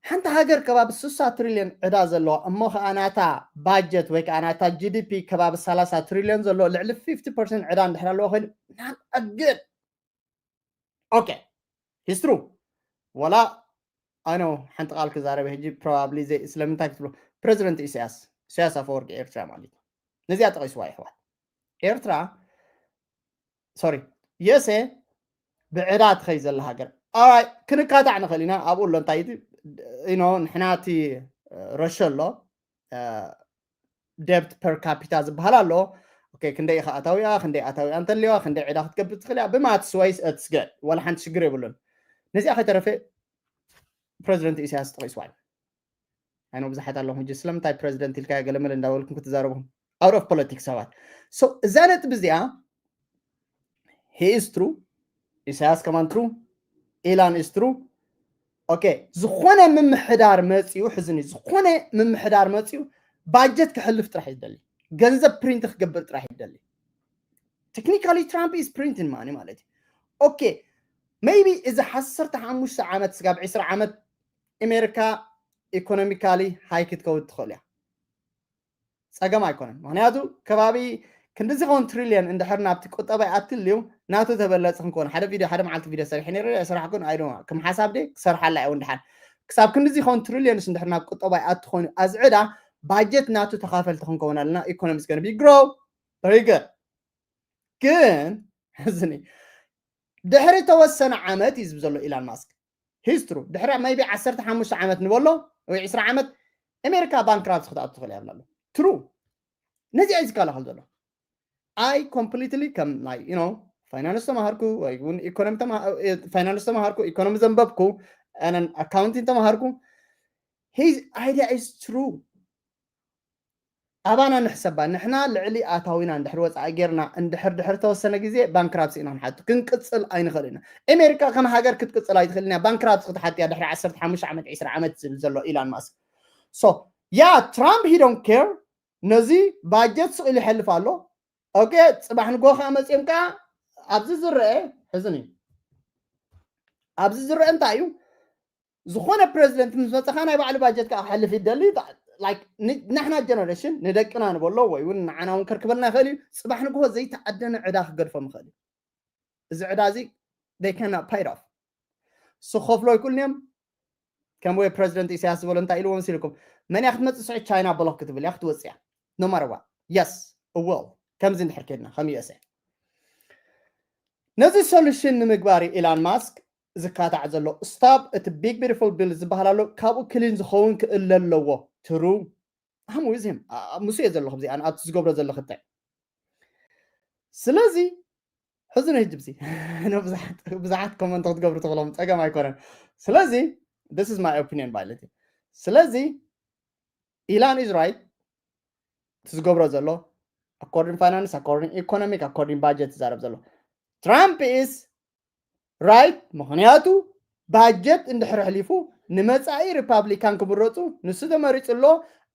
ሓንቲ ሃገር ከባቢ ስሳ ትሪልዮን ዕዳ ዘለዋ እሞ ከዓ ናታ ባጀት ወይ ከዓ ናታ ጂ ዲ ፒ ከባቢ ሰላሳ ትሪልዮን ዘሎ፣ ልዕሊ ፊፍቲ ፐርሰንት ዕዳ እንድሕር ኣለዋ ኮይኑ፣ not a good። Okay, it's true። ወላ ኣነ ሓንቲ ቃል ክዛረበ ሕጂ፣ ፕሮባብሊ ዘይ ስለምንታይ ክትብሎ፣ ፕረዚደንት ኢሳያስ፣ ኢሳያስ ኣፈወርቂ ኤርትራ ማለት እዩ። ነዚኣ ጠቒስዋ ይሕዋት። ኤርትራ፣ ሶሪ፣ የሴ ብዕዳ ትኸይ ዘላ ሃገር። ኣራይ፣ ክንካታዕ ንኽእል ኢና። ኣብኡ ኣሎ እንታይ እቲ፣ you know፣ ንሕና እቲ ረሸ ኣሎ፣ ደብት ፐር ካፒታ ዝበሃል ኣሎ። ኦኬ፣ ክንደይ ኢኻ ኣታዊኣ፣ ክንደይ ኣታዊኣ እንተልዋ፣ ክንደይ ዕዳ ክትገብር ትኽእል እያ። ብማትስ ዋይስ it's good፣ ዋላ ሓንቲ ሽግር የብሉን። ነዚኣ ከይተረፈ ፕረዚደንት ኢሳያስ ጠቒስዋ እዩ። ኣይኖ ብዙሓት ኣለኹም ሕጂ ስለምንታይ ፕረዚደንት ኢልካ ገለመለ እንዳበልኩም ክትዛረቡ፣ out of politics ሰባት። So እዛ ነጥቢ እዚኣ፣ he is true፣ ኢሳያስ ከማን ትሩ፣ ኢላን is true። ኦኬ፣ ዝኾነ ምምሕዳር መፂኡ፣ ሕዝኒ፣ ዝኾነ ምምሕዳር መፂኡ ባጀት ክሕልፍ ጥራሕ ይደሊ፣ ገንዘብ ፕሪንት ክገብር ጥራሕ ይደሊ። Technically Trump is printing money ማለት እዩ። ኦኬ፣ maybe እዚ ዓሰርተ ሓሙሽተ ዓመት ስጋብ ዕስራ ዓመት ኣሜሪካ ኢኮኖሚካሊ ሃይ ክትከውን ትኽእል እያ፣ ፀገም ኣይኮነን። ምክንያቱ ከባቢ ክንድዚ ኸውን ትሪልዮን እንድሕር ናብቲ ቁጠባ ኣትልዩ፣ ናቱ ተበለፂ ክንከውን፣ ሓደ ቪድዮ፣ ሓደ መዓልቲ ቪድዮ ሰሪሐ ነይረ፣ ስራሕ ኩን ኣይዶ ከም ሓሳብ ደ ክሰርሓላ እየ። እንድሓን ክሳብ ክንድዚ ኸውን ትሪልዮንስ እንድሕር ናብ ቁጠባ ኣትኾይኑ፣ ኣዝዕዳ ባጀት ናቱ ተኻፈልቲ ክንከውን ኣለና። ኢኮኖሚ is gonna be grow very good። ግን ሕዝኒ ድሕሪ ተወሰነ ዓመት እዩ ዝብል ዘሎ ኢላን ማስክ። History ድሕሪ maybe ዓሰርተ ሓሙሽተ ዓመት ንበሎ ወይ ዕስራ ዓመት፣ ኣሜሪካ ባንክራፕት ክትኣቱ ትኽእል እያ ብላ ኣሎ። ትሩ፣ ነዚ እዩ ዝከላኸል ዘሎ። ኣይ ኮምፕሊትሊ ከም ናይ፣ you know፣ ፋይናንስ ተማሃርኩ ወይ እውን ኢኮኖሚ ተማ-፣ እ፣ ፋይናንስ ተማሃርኩ፣ ኢኮኖሚ ዘንበብኩ፣ ኣነን ኣካውንቲንግ ተማሃርኩ። His idea is true። ኣባና ንሕሰባ፣ ንሕና ልዕሊ ኣታዊና እንድሕር ወፃኢ ጌርና፣ እንድሕር ድሕሪ ተወሰነ ግዜ ባንክራፕሲ ኢና ክንሓቱ፣ ክንቅፅል ኣይንኽእል ኢና። ኣሜሪካ ከም ሃገር ክትቅፅል ኣይትኽእልን እያ፣ ባንክራፕሲ ክትሓት እያ ድሕሪ ዓሰርተ ሓሙሽተ ዓመት፣ ዕስራ ዓመት ዝብል ዘሎ ኢላን ማስክ። So ያ ትራምፕ he don't care፣ ነዚ ባጀት ስቕ ኢሉ ይሐልፍ ኣሎ። ኦኬ፣ ፅባሕ ንጎ ከዓ መፅኦም ከዓ ኣብዚ ዝረአ፣ ሕዝኒ፣ ኣብዚ ዝረአ እንታይ እዩ? ዝኾነ ፕረዚደንት ምስ መፀኻ ናይ ባዕሉ ባጀት ከዓ ክሐልፍ ይደሊ። like ንሕና ጀነሬሽን ንደቅና ንበሎ ወይ እውን ንዓና እውን ከርክበልና ይኽእል እዩ። ፅባሕ ንግሆ ዘይተዓደነ ዕዳ ክገድፎም ይኽእል እዩ። እዚ ዕዳ እዚ they cannot pay it off። እሱ ክኸፍሎ ይክእሉን እዮም። ከም ወይ ፕረዚደንት ኢሳያስ ዝበሎ እንታይ ኢልዎ መሲልኩም? መን እያ ክትመፅእ? ስዑድ ቻይና ብሎክ ክትብል እያ ክትወፅእ እያ። No matter what, yes, እወ ከምዚ እንድሕር ከድና ከም ዩኤስኤ ነዚ ሶሉሽን ንምግባር ኢላን ማስክ ዝካታዕ ዘሎ ስታብ እቲ ቢግ ቢዩቲፉል ቢል ዝበሃል ኣሎ። ካብኡ ክሊን ዝኸውን ክእለ ኣለዎ። ትሩ ኣም ዊዝ ሂም ምስ እየ ዘለኹ እዚኣ ኣብቲ ዝገብሮ ዘሎ ክትዕ ስለዚ ሕዚ ንህጂ ብዚ ብዙሓት ኮመንት ክትገብሩ ትኽእሎም ፀገም ኣይኮነን። ስለዚ this is my opinion ማለት እዩ። ስለዚ ኢላን is right ዝገብሮ ዘሎ according finance, according economic, according budget ዝዛረብ ዘሎ ትራምፕ is right። ምክንያቱ ባጀት እንድሕር ኣሕሊፉ ንመፃኢ ሪፓብሊካን ክምረፁ ንሱ ተመሪፁ ኣሎ።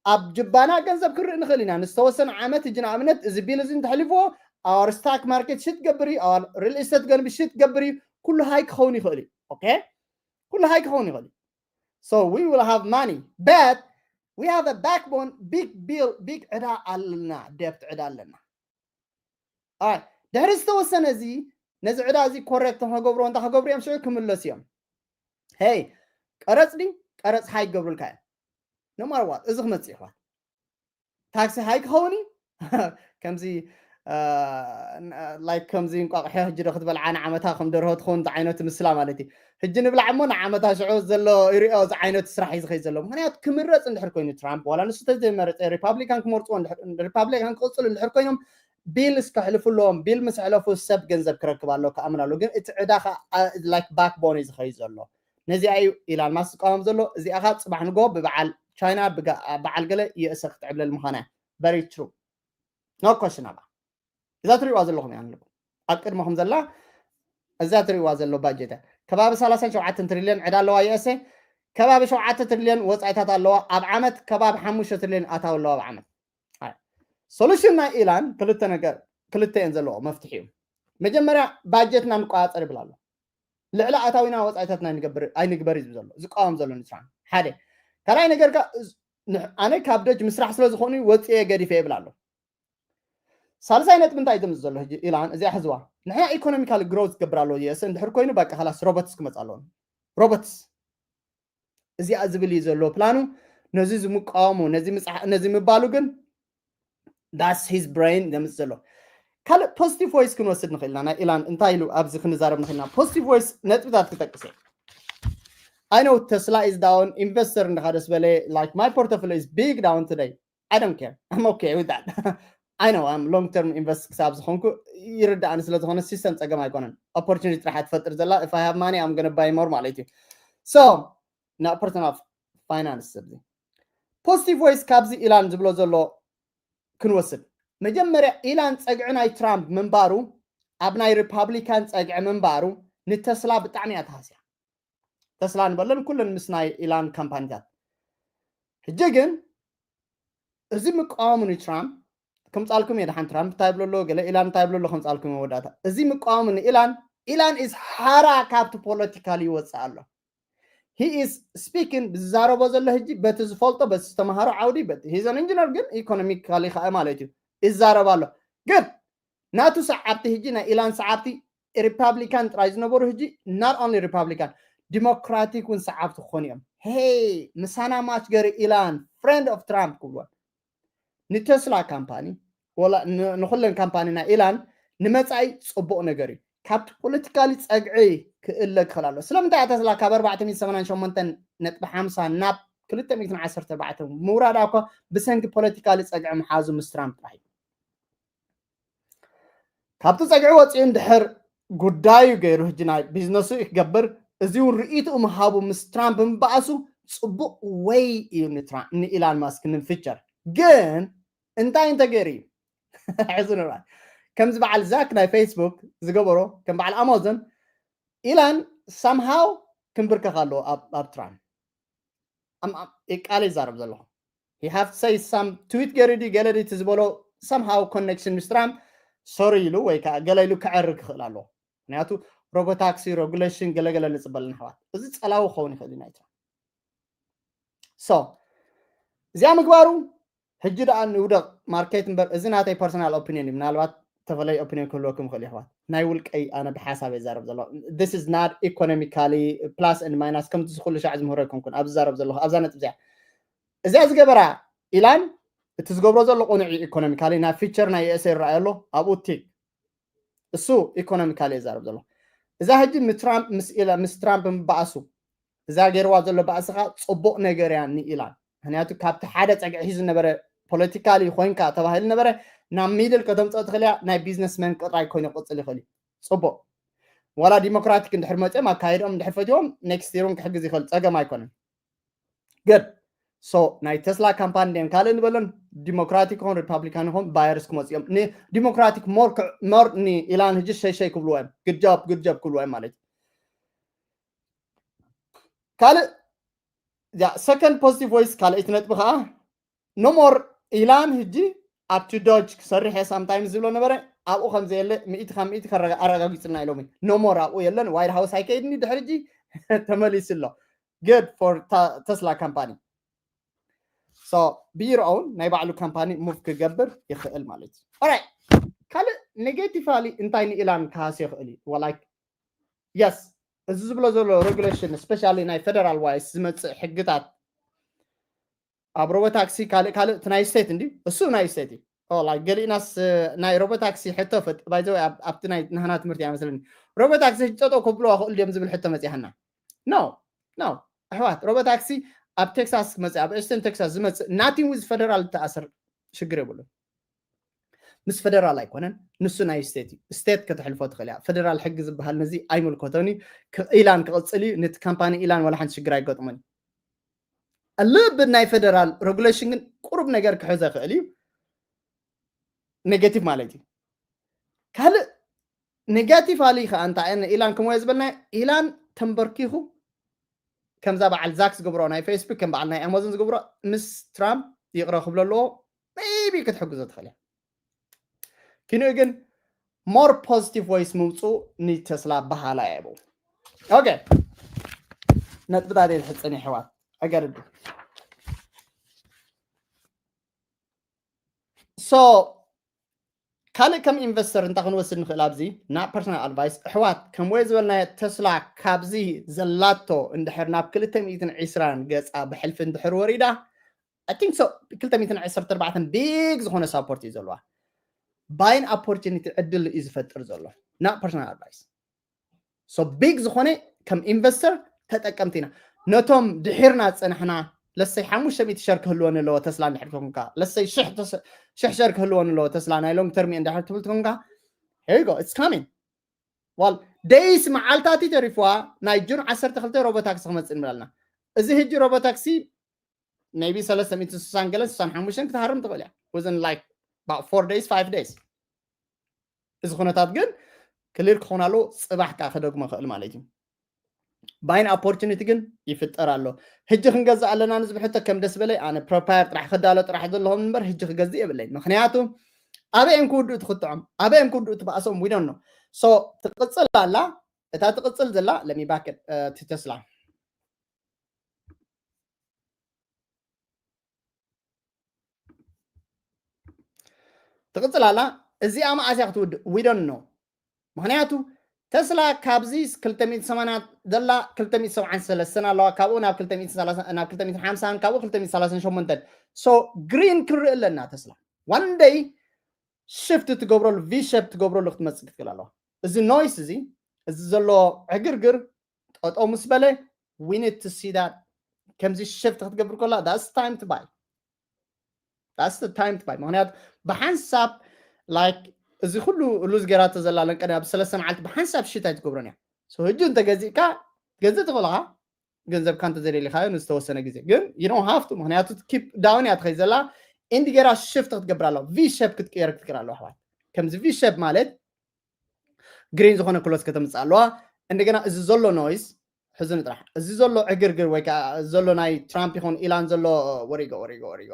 ኣብ ጅባና ገንዘብ ክንርኢ ንኽእል ኢና። ንዝተወሰነ ዓመት እጂ ንኣብነት እዚ ቢል እዚ እንተሕሊፍዎ our stock market ሽት ገብር እዩ፣ our real estate ገንቢ ሽት ገብር እዩ። ኩሉ ሃይ ክኸውን ይኽእል እዩ። ኦኬ፣ ኩሉ ሃይ ክኸውን ይኽእል እዩ። So we will have money, but we have a backbone, big bill, big ዕዳ ኣለና፣ ደብት ዕዳ ኣለና። ድሕሪ ዝተወሰነ እዚ ነዚ ዕዳ እዚ ኮሬክት ከገብርዎ እንታ ከገብሩ እዮም ሽዑ ክምለሱ እዮም። ሄይ ቀረፅ ዲ ቀረፅ ሃይ ክገብሩልካ እዮም። No matter what እዚ ክመፅእ ይኽእል። ታክሲ ሃይ ክኸውን እዩ። ከምዚ ላይክ ከምዚ እንቋቑሖ ሕጂ ዶ ክትበልዓ ንዓመታ ከም ደርሆ ትኸውን ዝዓይነቱ ምስላ ማለት እዩ። ሕጂ ንብላዕ እሞ ንዓመታ ሽዑ ዘሎ ይሪኦ ዝዓይነቱ ስራሕ እዩ ዝኸይ ዘሎ። ምክንያቱ ክምረፅ እንድሕር ኮይኑ ትራምፕ ዋላ ንሱ ተዘይመረፀ ሪፓብሊካን ክመርፅዎ ሪፓብሊካን ክቕፅሉ እንድሕር ኮይኖም ቢልስ ከሕልፉ ኣለዎም። ቢል ምስ ሕለፉ ሰብ ገንዘብ ክረክብ ኣሎ ክኣምን ኣሎ። ግን እቲ ዕዳ ላይክ ባክቦን እዩ ዝኸይ ዘሎ። ነዚኣ እዩ ኢላን ማስክ ዝቃወም ዘሎ። እዚኣ ካ ፅባሕ ንጎ ብበዓል ቻይና በዓል ገለ የእሰ ክትዕብለል ምዃና። Very true። No question about እዛ ትሪእዋ ዘለኹም እያ ኣለኩም ኣብ ቅድመኹም ዘላ እዛ ትሪእዋ ዘሎ ባጀት እያ። ከባቢ ሰላሳን ሸውዓተን ትሪልዮን ዕዳ ኣለዋ ዩኤስኤ። ከባቢ ሸውዓተ ትሪልዮን ወፃኢታት ኣለዋ ኣብ ዓመት። ከባቢ ሓሙሽተ ትሪልዮን ኣታዊ ኣለዋ ኣብ ዓመት። ሶሉሽን ናይ ኢላን ክልተ ነገር ክልተ እየን ዘለዎ መፍትሒ እዩ። መጀመርያ ባጀትና ንቆፃፀር ይብል ኣሎ። ልዕሊ ኣታዊና ወፃኢታትና ኣይንግበር እዩ ዝብል ዘሎ ዝቃወም ዘሎ ንትራምፕ ሓደ። ካልኣይ ነገር ኣነ ካብ ደጅ ምስራሕ ስለ ዝኾኑ ወፅየ ገዲፈ ይብል ኣሎ። ሳልሳይ ነጥቢ እንታይ ዝምዝ ዘሎ ሕጂ ኢላን እዚኣ ሕዝዋ ንሕና ኢኮኖሚካል ግሮዝ ትገብር ኣለዎ ዩኤስ እንድሕር ኮይኑ በቃ ካላስ ሮቦትስ ክመፅ ኣለዎ። ሮቦትስ እዚኣ ዝብል እዩ ዘሎ ፕላኑ። ነዚ ዝምቃወሙ ነዚ ምባሉ ግን that's his brain ዘምፅ ዘሎ። ካልእ ፖዚቲቭ ቮይስ ክንወስድ ንኽእል ኢና። ናይ ኢላን እንታይ ኢሉ ኣብዚ ክንዛረብ ንኽእል ኢና። ፖዚቲቭ ቮይስ ነጥብታት ክጠቅስ እየ። I know Tesla is down, ኢንቨስተር እንድኻ ደስ በለ like my portfolio is big down today. I don't care. I'm okay with that. I know I'm long term invest ክሳብ ዝኾንኩ ይርዳእኒ ስለ ዝኾነ ሲስተም ፀገም ኣይኮነን። Opportunity ጥራሕ ትፈጥር ዘላ if I have money I'm gonna buy more ማለት እዩ። So ናብ ፐርሰናል ፋይናንስ ኣብዚ ፖዚቲቭ ቮይስ ካብዚ ኢላን ዝብሎ ዘሎ ክንወስድ መጀመርያ ኢላን ፀግዒ ናይ ትራምፕ ምንባሩ ኣብ ናይ ሪፓብሊካን ፀግዒ ምንባሩ ንተስላ ብጣዕሚ እያ ተሃስያ። ተስላ ንበለን ኩለን ምስ ናይ ኢላን ካምፓኒታት ሕጂ ግን እዚ ምቃወሙ ንትራምፕ ከምፃልኩም እየ ደሓን ትራምፕ እንታይ ብሎ ኣሎ ገለ ኢላን እንታይ ብሎ ኣሎ ከምፃልኩም እየ ወዳእታ እዚ ምቃወሙ ንኢላን ኢላን is ሓራ ካብቲ ፖለቲካል ይወፅእ ኣሎ። He is speaking ብዝዛረቦ ዘሎ ሕጂ በቲ ዝፈልጦ በቲ ዝተምሃሮ ዓውዲ በቲ he's an engineer ግን ኢኮኖሚካሊ ከዓ ማለት እዩ ይዛረብ ኣሎ። ግን ናቱ ሰዓብቲ ሕጂ ናይ ኢላን ሰዓብቲ ሪፓብሊካን ጥራይ ዝነበሩ ሕጂ not only ሪፓብሊካን ዲሞክራቲክ እውን ሰዓብቲ ክኾኑ እዮም። Hey ምሳና ማች ገሪ ኢላን friend of ትራምፕ ክብልዎን ንተስላ ካምፓኒ ንኩለን ካምፓኒ ናይ ኢላን ንመፃኢ ፅቡቕ ነገር እዩ። ካብቲ ፖለቲካሊ ፀግዒ ክእለ ክኽእል ኣሎ። ስለምንታይ እያ ተስላ ካብ ኣርባዕተ ሚእቲ ሰማንያን ሸሞንተን ነጥቢ ሓምሳ ናብ ክልተ ሚእትን ዓሰርተ ኣርባዕተን ምውራዳ እኮ ብሰንኪ ፖለቲካሊ ፀግዒ ምሓዙ ምስ ትራምፕ ጥራሕ እዩ። ካብቲ ፀግዒ ወፂኡ እንድሕር ጉዳዩ ገይሩ ሕጂ ናይ ቢዝነሱ ክገብር እዚ እውን ርእይትኡ ምሃቡ ምስ ትራምፕ ምባእሱ ፅቡቕ ወይ እዩ ንኢላን ማስክ ንፊቸር ግን እንታይ እንተገይሩ እዩ ሕዚ ንርኣ ከምዚ በዓል ዛክ ናይ ፌስቡክ ዝገበሮ ከም በዓል ኣማዞን ኢላን ሳምሃው ክንብርከኽ ኣለዎ ኣብ ትራምፕ ቃል ይዛረብ ዘለኹ he have say some tweet ገይሩ ድዩ ገለ ድዩ ዝበሎ somehow connection ምስ ትራምፕ ሶሪ ኢሉ ወይ ከዓ ገለ ኢሉ ክዐርግ ክኽእል ኣለዎ። ምክንያቱ ሮቦታክሲ ሬጉሌሽን ገለገለ ንፅበል ንሕዋት እዚ ፀላዊ ክኸውን ይኽእል እዩ ናይ ትራምፕ so እዚኣ ምግባሩ ሕጂ ደኣ ንውደቕ ማርኬት እምበር፣ እዚ ናተይ personal opinion እዩ። ምናልባት ተፈለየ opinion ክህልወኩም ይኽእል እዩ ኣሕዋት። ናይ ውልቀይ ኣነ ብሓሳብ እዛረብ ዘለኹ። This is not economically plus and minus ከምቲ ዝኩሉ ሻዕ ዝምህሮ ኣይኮንኩን ኣብዚ ዝዛረብ ዘለኹ ኣብዛ ነጥብ እዚኣ። እዚኣ ዝገበራ ኢላን እቲ ዝገብሮ ዘሎ ቅኑዕ እዩ economically። ናይ future ናይ USA ይረኣይ ኣሎ ኣብኡ ቲክ እሱ economically እዛረብ ዘሎ። እዛ ሕጂ ምስ ትራምፕ ምስ ኢላ ምስ ትራምፕ ምባኣሱ እዛ ገይርዋ ዘሎ ባእስኻ ጽቡቕ ነገር እያ ንኢላን። ምክንያቱ ካብቲ ሓደ ጸግዒ ሒዙ ነበረ ፖለቲካሊ ኮይንካ ተባሂሉ ነበረ ናብ ሚድል ከተምጽኦ ትኽእል እያ። ናይ ቢዝነስመን ቅጥራይ ኮይኑ ክቕጽል ይኽእል እዩ። ጽቡቕ ዋላ ዲሞክራቲክ እንድሕር መፅኦም ኣካይዶም እንድሕር ፈትዎም ኔክስት ይሩን ክሕግዝ ይኽእል ጸገም ኣይኮነን። Good. So ናይ ተስላ ካምፓኒ ድዮም ካልእ ንበለን ዲሞክራቲክ ይኹን ሪፓብሊካን ይኹን ባየርስ ክመፁ እዮም። ንዲሞክራቲክ ሞር ሞር ንኢላን ህጂ ሸይሸይ ክብልዎ እዮም። Good job good job ክብልዎ እዮም ማለት እዩ። ካልእ second positive voice ካልኣይቲ ነጥቢ ከዓ no more ኢላን ህጂ ኣብቲ ዶጅ ክሰርሕ እየ ሳምታይምስ ዝብሎ ነበረ። ኣብኡ ከም ዘየለ ሚእቲ ካብ ሚእቲ ኣረጋጊፅና ኢሎም። No more ኣብኡ የለን። ዋይት ሃውስ ኣይከይድኒ ድሕሪ ሕጂ ተመሊሱ ኣሎ። Good for ተስላ ካምፓኒ። So ብይርኦውን ናይ ባዕሉ ካምፓኒ ሙቭ ክገብር ይኽእል ማለት እዩ። ኦራይት ካልእ ኔጌቲቫሊ እንታይ ንኢላን ክሃስ ይኽእል እዩ? Like yes እዚ ዝብሎ ዘሎ ሬጉሌሽን ስፔሻሊ ናይ ፌደራል ዋይስ ዝመፅእ ሕግታት ኣብ ሮቦታክሲ ካልእ ካልእ እቲ ናይ ስቴት እንዲ እሱ ናይ ስቴት እዩ። ኦ፣ ላይክ ገሊእናስ እ፣ ናይ ሮቦታክሲ ሕቶ ፈጥ ባይዘ ኣብቲ ናይ ናህና ትምህርቲ እያ መስለኒ። ሮቦታክሲ ጠጠው ከብልዋ ክእል ድዮም ዝብል ሕቶ መፅያና። ኖ ኖ ኣሕዋት ሮቦታክሲ ኣብ ቴክሳስ ክመፅእ ኣብ ኤስትን ቴክሳስ ዝመፅእ ናቲንግ ዊዝ ፌደራል ተኣሰር ሽግር የብሉን። ምስ ፌደራል ኣይኮነን ንሱ ናይ ስቴት እዩ። ስቴት ከተሕልፎ ትኽእል እያ። ፌደራል ሕጊ ዝበሃል ነዚ ኣይምልከቶን እዩ። ኢላን ክቕፅል እዩ። ነቲ ካምፓኒ ኢላን ዋላ ሓንቲ ሽግር ኣይገጥሞን እዩ። ልብን ናይ ፌደራል ሬጉሌሽን ግን ቁሩብ ነገር ክሕዘ ይኽእል እዩ። ኔጌቲቭ ማለት እዩ። ካልእ ኔጋቲቭ ኣሊ ከዓ እንታይ እየ ኢላን ከምኡ ዝበልና ኢላን ተንበርኪኹ ከምዛ በዓል ዛክ ዝገብሮ ናይ ፌስቡክ ከም በዓል ናይ ኣማዞን ዝገብሮ ምስ ትራምፕ ይቕረ ክብሎ ኣለዎ። ሜይቢ ክትሕግዞ ትኽእል እያ። ኪንኡ ግን ሞር ፖዚቲቭ ወይስ ምውፅኡ ንተስላ በሃላ እየ ብኡ። ኦኬ ነጥብታት እየ ዝሕፅን የሕዋት ኣገርዱ ሶ ካልእ ከም ኢንቨስተር እንታይ ክንወስድ ንኽእል ኣብዚ ና ፐርሰናል ኣድቫይስ ኣሕዋት ከም ወይ ዝበልናዮ ተስላ ካብዚ ዘላቶ እንድሕር ናብ ክልተ ሚእትን ዕስራን ገፃ ብሕልፊ እንድሕር ወሪዳ I think so ክልተ ሚእትን ዕስራን ኣርባዕተን ቢግ ዝኾነ ሳፖርት እዩ ዘለዋ ባይን ኦፖርቹኒቲ ዕድል እዩ ዝፈጥር ዘሎ ና ፐርሰናል ኣድቫይስ ሶ ቢግ ዝኾነ ከም ኢንቨስተር ተጠቀምቲ ኢና ነቶም ድሒርና ዝፀናሕና ለሰይ ሓሙሽተ ሚእቲ ሸር ክህልወኒ ኣለዎ ተስላ እንድሕር ትኮንካ ለሰይ ሽሕ ሸር ክህልወኒ ኣለዎ ተስላ ናይ ሎንግ ተርም እንድሕር ትብል ትኮንካ here you go it's coming well days መዓልታት ተሪፍዋ ናይ ጁን ዓሰርተ ክልተ ሮቦታክሲ ክመፅእ ንብላልና እዚ ህጂ ሮቦታክሲ maybe ሰለስተ ሚእቲ ስሳን ገለን ስሳን ሓሙሽተን ክትሃርም ትኽእል እያ within like about four days five days እዚ ኩነታት ግን ክሊር ክኾን ኣለዎ ፅባሕ ከዓ ክደግሞ ክእል ማለት እዩ ባይን ኦፖርቹኒቲ ግን ይፍጠር ኣሎ ህጂ ክንገዝእ ኣለና ንዝብል ሕቶ ከም ደስ በለይ ኣነ ፕሮፓየር ጥራሕ ክዳሎ ጥራሕ ዘለኹም እምበር ህጂ ክገዝእ የብለይ ምክንያቱ ኣበይ እዮም ክውድኡ ትክትዖም ኣበይ እዮም ክውድኡ ትባእሶም ዊዶን ነው ሶ ትቅፅል ኣላ እታ ትቅፅል ዘላ ለሚባክ ትተስላ ትቕፅል ኣላ እዚኣ መዓስ እያ ክትውድእ we don't know ምክንያቱ ተስላ ካብዚ ክልተ ሚእቲ ሰማንያ ዘላ ክልተ ሚእቲ ሰብዓን ሰለስተን ኣለዋ ካብኡ ናብ ክልተ ሚእቲ ሰላሳ ናብ ክልተ ሚእቲ ሓምሳን ካብኡ ክልተ ሚእቲ ሰላሳን ሸሞንተን so ግሪን ክንርኢ ኣለና ተስላ one day ሽፍት ትገብረሉ ቪ ሸፕ ትገብረሉ ክትመፅእ ክትክእል ኣለዋ እዚ ኖይስ እዚ እዚ ዘሎ ዕግርግር ጠጠው ምስ በለ we need to see that ከምዚ ሽፍት ክትገብር ከላ that's time to buy that's the time to buy ምክንያቱ ብሓንሳብ like እዚ ኩሉ ሉዝ ገይራቶ ዘላ ለንቀን ኣብ ሰለስተ መዓልቲ ብሓንሳብ ሽት ኣይትገብሮን እያ so ህጂ እንተገዚእካ ገዝእ ትኽእልኻ ገንዘብካ እንተዘደሊኻዮ ንዝተወሰነ ግዜ ግን you don't have to ምክንያቱ ኪፕ ዳውን እያ ትኸይ ዘላ ኢንዲ ገይራ ሽፍት ክትገብር ኣለዋ ቪ ሸፕ ክትቅየር ክትክእል ኣለዋ ኣሕዋት ከምዚ ቪ ሸፕ ማለት ግሪን ዝኾነ ክሎስ ከተምፅእ ኣለዋ እንደገና እዚ ዘሎ ኖይስ ሕዚ ንጥራሕ እዚ ዘሎ ዕግርግር ወይ ከዓ ዘሎ ናይ ትራምፕ ይኹን ኢላን ዘሎ ወሪጎ ወሪጎ ወሪጎ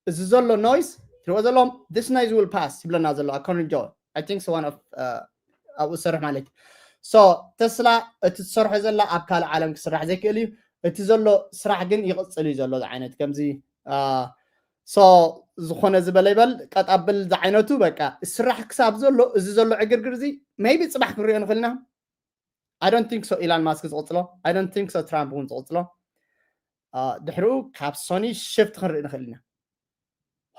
እዚ ዘሎ ኖይስ ትሪኦ ዘለዎም this noise will pass ይብለና ዘሎ ኣኮርን ጆ I think one of ኣብኡ ዝሰርሕ ማለት እዩ so ተስላ እቲ ትሰርሖ ዘላ ኣብ ካልእ ዓለም ክስራሕ ዘይክእል እዩ እቲ ዘሎ ስራሕ ግን ይቕፅል እዩ ዘሎ ዓይነት ከምዚ so ዝኾነ ዝበለ ይበል ቀጣብል ዝዓይነቱ በቃ ስራሕ ክሳብ ዘሎ እዚ ዘሎ ዕግርግር እዚ maybe ፅባሕ ክንሪኦ ንኽእል ኢና። I don't think so ኢላን ማስክ ዝቕፅሎ። I don't think so ትራምፕ እውን ዝቕፅሎ። ድሕሪኡ ካብ ሶኒ ሽፍት ክንርኢ ንኽእል ኢና።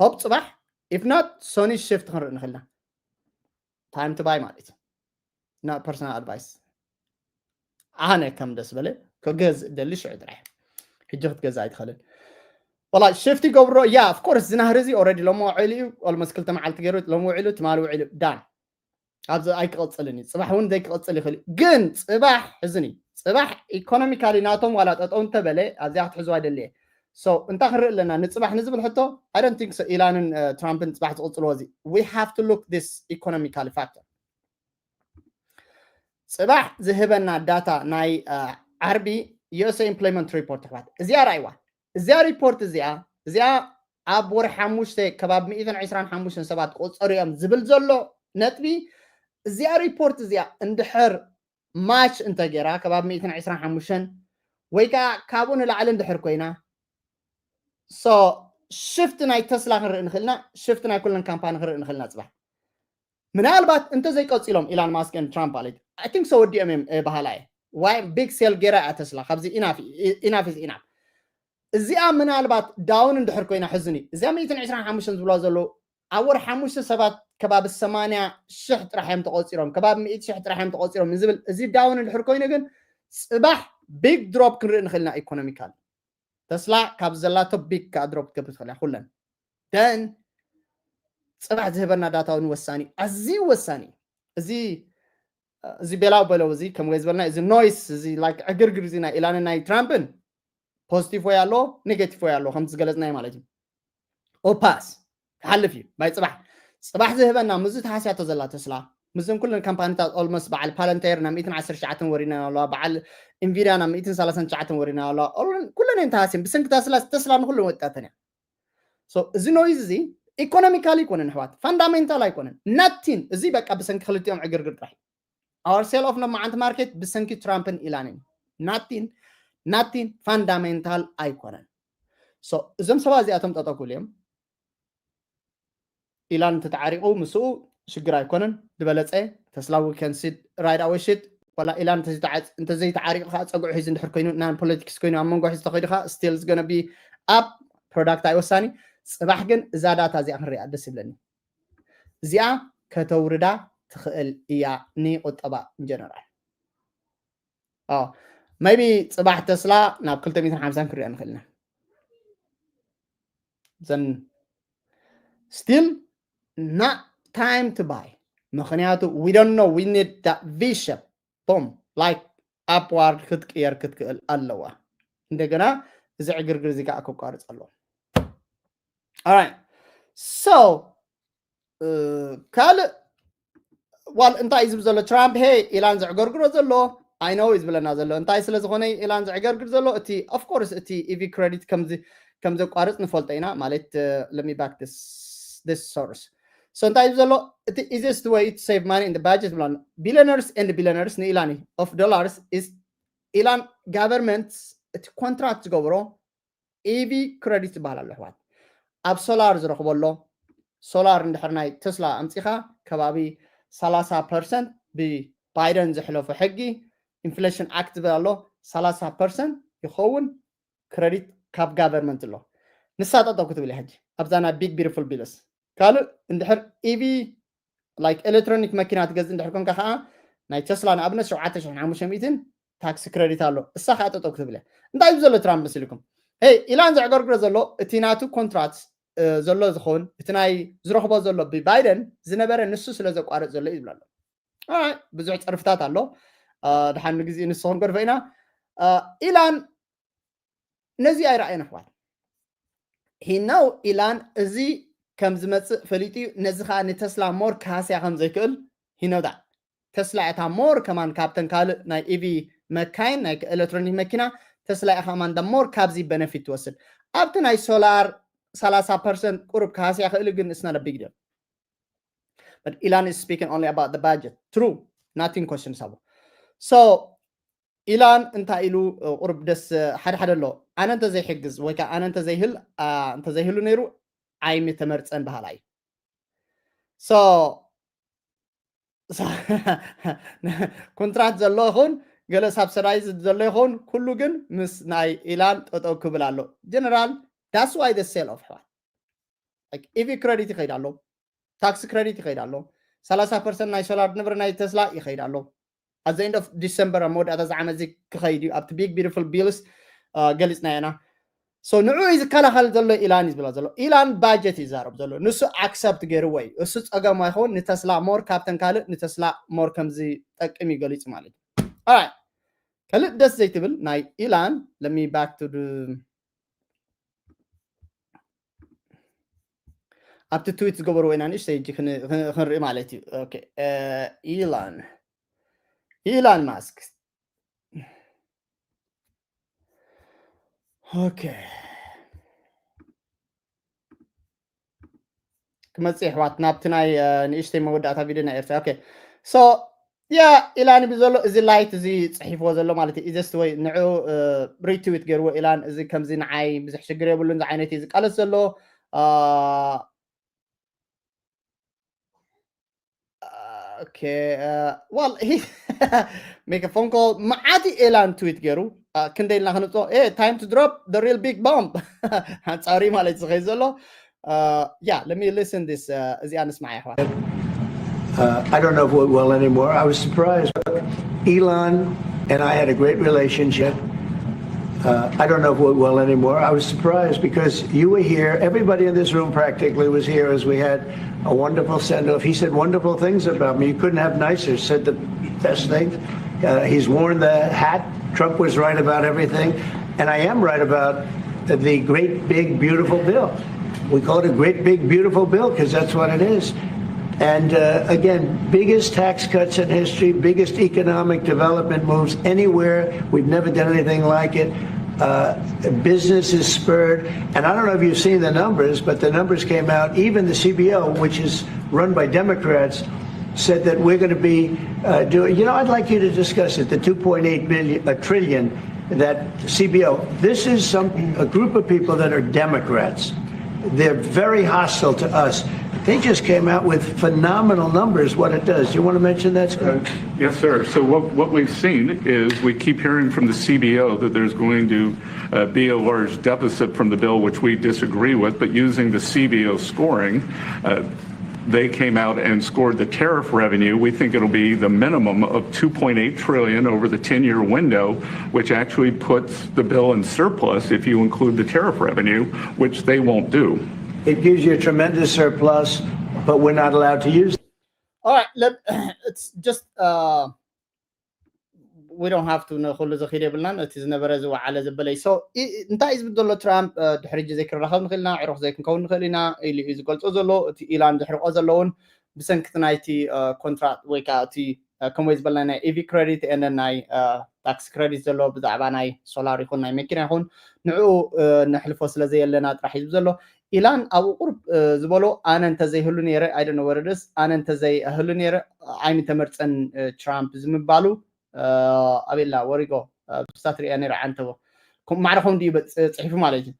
ሆፕ ፅባሕ if not ሶኒ ሽፍት ክንርኢ ንኽእል ኢና። Time to buy ማለት እዩ። Not personal advice። ኣነ ከም ደስ በለ ክገዝእ ደሊ ሽዑ ጥራሕ ሕጂ ክትገዝእ ኣይትኽእልን። ወላ ሽፍት ይገብሮ እያ። Of course ዝናህሪ እዚ already ሎሚ ውዒሉ እዩ። Almost ክልተ መዓልቲ ገይሩ ሎሚ ውዒሉ ትማሊ ውዒሉ done። ኣብዚ ኣይክቐፅልን እዩ። ፅባሕ እውን ዘይክቐፅል ይኽእል እዩ። ግን ፅባሕ ሕዝን እዩ። ፅባሕ economically ናቶም ዋላ ጠጠው እንተበለ ኣብዚኣ ክትሕዝዋ ይደሊ እየ። So እንታይ ክንርኢ ኣለና ንፅባሕ ንዝብል ሕቶ I don't think so ኢላንን ትራምፕን ፅባሕ ዝቕፅልዎ እዚ we have to look this economically factor። ፅባሕ ዝህበና ዳታ ናይ ዓርቢ USA employment report ኣሕዋት እዚኣ ርኣይዋ። እዚኣ ሪፖርት እዚኣ እዚኣ ኣብ ወርሒ ሓሙሽተ ከባቢ ሚእትን ዕስራን ሓሙሽተን ሰባት ቆፀሩ እዮም ዝብል ዘሎ ነጥቢ እዚኣ ሪፖርት እዚኣ እንድሕር ማች እንተገይራ ከባቢ ሚእትን ዕስራን ሓሙሽተን ወይ ከዓ ካብኡ ንላዕሊ እንድሕር ኮይና so ሽፍት ናይ ተስላ ክንርኢ ንኽእልና ሽፍት ናይ ኩለን ካምፓኒ ክንርኢ ንኽእልና ፅባሕ ምናልባት እንተዘይቀፂሎም ኢላን ማስክን ትራምፕ ማለት I think so ወዲኦም እዮም በሃላ እየ። Why big sell ገይራ እያ ተስላ ካብዚ enough is enough። እዚኣ ምናልባት down እንድሕር ኮይና ሕዝኒ እዚኣ ሚእትን ዕስራን ሓሙሽተን ዝብላ ዘለዉ ኣብ ወር ሓሙሽተ ሰባት ከባቢ ሰማንያ ሽሕ ጥራሕ እዮም ተቆፂሮም ከባቢ ሚእቲ ሽሕ ጥራሕ እዮም ተቆፂሮም ዝብል እዚ down እንድሕር ኮይኑ ግን ፅባሕ big drop ክንርኢ ንኽእልና economical ተስላ ካብ ዘላቶ big ከዓ drop ክትገብር ትኽእል እያ ኩለን then ፅባሕ ዝህበና ዳታ እውን ወሳኒ ኣዝዩ ወሳኒ እዚ እዚ ቤላው በለው እዚ ከም ዝበልና እዚ noise እዚ ዕግርግር እዚ ናይ ኢላንን ናይ ትራምፕን positive ወይ ኣሎ negative ወይ ኣሎ ከም ዝገለፅናዮ ማለት እዩ። ኦፓስ ክሓልፍ እዩ ባይ ፅባሕ ፅባሕ ዝህበና ምዚ ተሃስያቶ ዘላ ተስላ ምዝን ኩለን ካምፓኒታት almost በዓል ፓለንቴር ናብ ሚእትን ዓሰርተ ትሽዓተን ወሪድና ኣለዋ በዓል ኢንቪድያ ናብ ሚእትን ሰላሳን ትሽዓተን ወሪድና ኣለዋ ኩለን እየን ተሃስየን ብሰንኪ ተስላ ተስላ ንኩለን ወጣተን እያ። እዚ noise እዚ economical ኣይኮነን ኣሕዋት fundamental ኣይኮነን nothing እዚ በቃ ብሰንኪ ክልቲኦም ዕግርግር ጥራሕ our sell off ሎማዓንቲ market ብሰንኪ ትራምፕን ኢላንን nothing nothing fundamental ኣይኮነን። እዞም ሰባት እዚኣቶም ጠጠው ክብሉ እዮም። ኢላን እንተተዓሪቑ ምስኡ ሽግር ኣይኮነን ዝበለፀ ተስላ we can sit right away shit ዋላ ኢላን እንተዘይተዓሪቑ ከዓ ፀጉዑ ሒዙ እንድሕር ኮይኑ non politics ኮይኑ ኣብ መንጎ ሒዙ ተኸይዱ ከዓ still is gonna be up product ኣይወሳኒ። ፅባሕ ግን እዛ ዳታ እዚኣ ክንሪኣ ደስ ይብለኒ። እዚኣ ከተውርዳ ትኽእል እያ ንቁጠባ in general። maybe ፅባሕ ተስላ ናብ ክልተ ሚእትን ሓምሳን ክንሪኣ ንኽእል ኢና። ዘን still not time to buy ምኽንያቱ we don't know we need that vision boom like upward ክትቅየር ክትክእል ኣለዋ። እንደገና እዚ ዕግርግር እዚ ከዓ ክቋርፅ ኣለዎ። Alright so ካልእ ዋል እንታይ እዩ ዝብል ዘሎ ትራምፕ ሄ ኢላን ዘዕገርግሮ ዘሎ I know እዩ ዝብለና ዘሎ እንታይ ስለ ዝኾነ ኢላን ዘዕገርግር ዘሎ እቲ of course እቲ EV credit ከም ዘቋርፅ ንፈልጦ ኢና ማለት let me back this source so እንታይ እዩ ዘሎ እቲ easiest way to save money in the budget ብላን billionaires and billionaires ንኢላን of dollars is ኢላን government እቲ contract ዝገብሮ EV credit ዝበሃል ኣሎ ኣሕዋት ኣብ ሶላር ዝረኽቦ ኣሎ። ሶላር እንድሕር ናይ ተስላ ኣምፂኻ ከባቢ ሰላሳ percent ብባይደን ዘሕለፎ ሕጊ inflation act ዝብል ኣሎ ሰላሳ percent ይኸውን credit ካብ government ኣሎ። ንሳ ጠጠው ክትብል ሕጂ ኣብዛ ናይ big beautiful bills ካልእ እንድሕር EV like electronic መኪና ትገዝእ እንድሕር ኮንካ ከዓ ናይ ተስላ ንኣብነት ሸውዓተ ሽሕን ሓሙሽተ ሚእትን tax credit ኣሎ እሳ ከዓ ጠጠው ክትብል እያ። እንታይ እዩ ዘሎ ትራምፕ መሲልኩም? ሄይ ኢላን ዘዕገርግሮ ዘሎ እቲ ናቱ contract ዘሎ ዝኸውን እቲ ናይ ዝረኽቦ ዘሎ ብባይደን ዝነበረ ንሱ ስለ ዘቋርፅ ዘሎ እዩ ዝብሎ ኣሎ። ብዙሕ ፀርፍታት ኣሎ። ድሓን ንግዜ ንሱ ክንገድፎ ኢና። ኢላን ነዚ ኣይረኣየን ኣሕዋት። He know ኢላን እዚ ከም ዝመፅእ ፈሊጡ እዩ። ነዚ ከዓ ንተስላ more ክሃስያ ከም ዘይክእል he know that። ተስላ እታ more ከማን ካብተን ካልእ ናይ EV መካይን ናይ electronic መኪና ተስላ እያ ከማን more ካብዚ benefit ትወስድ። ኣብቲ ናይ ሶላር ሰላሳ percent ቁሩብ ክሃስያ ክእል ግን it's not a big deal. But Elon is speaking only about the budget. True. Nothing questionable. So ኢላን እንታይ ኢሉ ቁርብ ደስ ሓደ ሓደ ኣሎ ኣነ እንተዘይሕግዝ ወይ ከዓ ኣነ እንተዘይህል እንተዘይህሉ ነይሩ ኣይምተመርፀን በሃላይ። So ኮንትራት ዘሎ ይኹን ገለ ሳብሰዳይዝ ዘሎ ይኹን ኩሉ ግን ምስ ናይ ኢላን ጠጠው ክብል ኣሎ። ጀነራል that's why the sale of ሕዋት ኢቪ ክረዲት ይኸይድ ኣሎ፣ ታክስ ክረዲት ይኸይድ ኣሎ፣ ሰላሳ ፐርሰንት ናይ ሶላር ንብረ ናይ ተስላ ይኸይድ ኣሎ። At the end of December ኣብ መወዳእታ እዚ ዓመት እዚ ክኸይድ እዩ ኣብቲ ቢግ ቢዩቲፉል ቢልስ ገሊፅና ኢና። So ንዑ እዩ ዝከላኸል ዘሎ ኢላን እዩ ዝብላ ዘሎ። ኢላን ባጀት እዩ ዝዛረብ ዘሎ። ንሱ ኣክሰፕት ገይርዎ እዩ። እሱ ፀገም ኣይኸውን ንተስላ ሞር ካብተን ካልእ ንተስላ ሞር ከም ዝጠቅም እዩ ገሊፁ ማለት እዩ። Alright። ካልእ ደስ ዘይትብል ናይ ኢላን let me back to the ኣብቲ ትዊት ዝገበርዎ ኢና ንእሽተይ እጂ ክንርኢ ማለት እዩ። ኢላን ኢላን ማስክ ኦኬ ክመፅእ ኣሕዋት ናብቲ ናይ ንእሽተይ መወዳእታ ቪድዮ ናይ ኤርትራ ኦኬ so yeah ኢላን ይብል ዘሎ እዚ ላይት እዚ ፅሒፍዎ ዘሎ ማለት እዩ ኢዘስት ወይ ንዑ ሪትዊት ገይርዎ ኢላን እዚ ከምዚ ንዓይ ብዙሕ ሽግር የብሉን እዚ ዓይነት እዩ ዝቃለስ ዘሎ okay well he make a phone call መዓት ኢላን ትዊት ገይሩ ክንደይ ኢልና ክንብፆ time to drop the real big bomb ኣንፃሪ ማለት ዝኸይ ዘሎ yeah let me listen this እዚኣ ንስማዕ ኣሕዋት Uh, I don't know if it went well anymore. I was surprised. Elon and I had a great relationship. Uh, I don't know if it went well anymore. I was surprised because you were here. Everybody in this room practically was here as we had a wonderful send off. He said wonderful things about me. You couldn't have nicer. Said the best thing. Uh, he's worn the hat. Trump was right about everything. And I am right about the great big beautiful bill. We call it a great big beautiful bill because that's what it is. And uh, again, biggest tax cuts in history, biggest economic development moves anywhere. We've never done anything like it. Uh, business is spurred. And I don't know if you've seen the numbers, but the numbers came out. Even the C B O, which is run by Democrats, said that we're going to be uh, doing, you know, I'd like you to discuss it, the two point eight billion, a trillion that C B O, this is some a group of people that are Democrats. They're very hostile to us. They just came out with phenomenal numbers, what it does. Do you want to mention that, Scott? Uh, yes, sir. So what, what we've seen is we keep hearing from the C B O that there's going to uh, be a large deficit from the bill, which we disagree with, but using the C B O scoring, uh, they came out and scored the tariff revenue. We think it'll be the minimum of two point eight trillion over the ten-year window, which actually puts the bill in surplus if you include the tariff revenue, which they won't do. It gives you a tremendous surplus, but we're not allowed to use it. All right, let, it's just uh, we don't have to ንኩሉ ዘኺድ የብልናን እቲ ዝነበረ ዝወዓለ ዘበለይ so እንታይ እዩ ዝብል ዘሎ ትራምፕ ድሕሪ እጂ ዘይክንራኸብ ንኽእል ኢና ዕሩኽ ዘይክንከውን ንኽእል ኢና ኢሉ እዩ ዝገልጾ ዘሎ እቲ ኢላን ዘሕርቆ ዘለውን ብሰንክቲ ናይቲ ኮንትራክት ወይ ከዓ እቲ ከምኡ ዝበልና ናይ ኢቪ ክረዲት ኤንደ ናይ ታክስ ክረዲት ዘሎ ብዛዕባ ናይ ሶላር ይኹን ናይ መኪና ይኹን ንዕኡ ነሕልፎ ስለ ዘየለና ጥራሕ እዩ ዘሎ ኢላን ኣብኡ ቁርብ ዝበሎ ኣነ እንተዘይህሉ ነይረ ኣይደነ ወረደስ ኣነ እንተዘይህሉ ነይረ ኣይምተመርፀን ትራምፕ ዝምባሉ ኣቤላ ወሪጎ ብስታት ሪያ ነይረ ዓንተቦ ማዕረ ከም ድዩ ፅሒፉ ማለት እዩ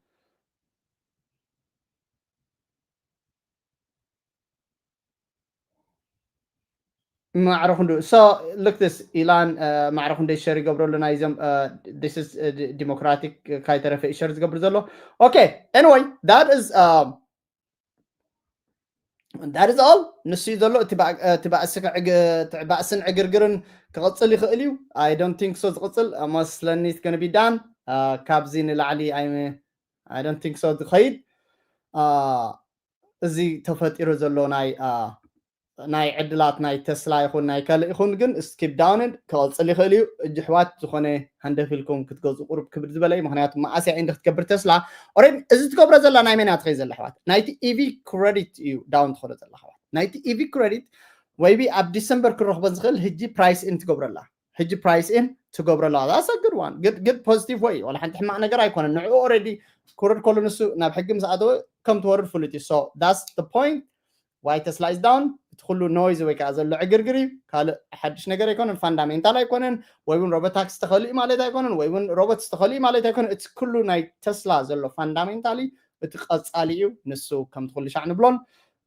ማዕረ ክንዱ so look this ኢላን ማዕረ ክንደይ ሸር ይገብረሉ ናይዞም this is democratic ካይተረፈ ሸር ዝገብር ዘሎ okay anyway that is um, that is all ንሱ እዩ ዘሎ እቲ ባእስን ዕግርግርን ክቕፅል ይኽእል እዩ I don't think so ዝቕፅል መስለኒ it's gonna be done ካብዚ ንላዕሊ I don't think so ዝኸይድ እዚ ተፈጢሩ ዘሎ ናይ ናይ ዕድላት ናይ ተስላ ይኹን ናይ ካልእ ይኹን ግን skip down ክቐፅል ይኽእል እዩ እጅሕዋት ዝኾነ ሃንደፊልኩም ክትገዝኡ ቁሩብ ክብድ ዝበለ እዩ ምክንያቱ መኣስያ እንደ ክትገብር ተስላ ኦሬድ እዚ ትገብሮ ዘላ ናይ መን እያ ትኸይ ዘላ ኣሕዋት ናይቲ ኢቪ ክረዲት እዩ down ትኾነ ዘላ ኣሕዋት ናይቲ ኢቪ ክረዲት ወይቢ ኣብ ዲሰምበር ክረኽቦ ዝኽእል ህጂ price in ትገብረላ ህጂ price in ትገብረላ that's a good one good positive way ዋላ ሓንቲ ሕማቕ ነገር ኣይኮነን ንዕኡ ኦሬዲ ክረድ ከሉ ንሱ ናብ ሕጊ ምስ ኣተወ ከም ትወርድ ፍሉጥ እዩ so that's the point why Tesla is down እቲ ኩሉ ኖይዝ ወይ ከዓ ዘሎ ዕግርግር እዩ። ካልእ ሓድሽ ነገር ኣይኮነን፣ ፋንዳሜንታል ኣይኮነን። ወይ እውን ሮቦታክሲ ተኸሊኡ ማለት ኣይኮነን፣ ወይ እውን ሮቦትስ ተኸሊኡ ማለት ኣይኮነን። እቲ ኩሉ ናይ ተስላ ዘሎ ፋንዳሜንታሊ እቲ ቀፃሊ እዩ። ንሱ ከምቲ ኩሉ ሻዕ ንብሎን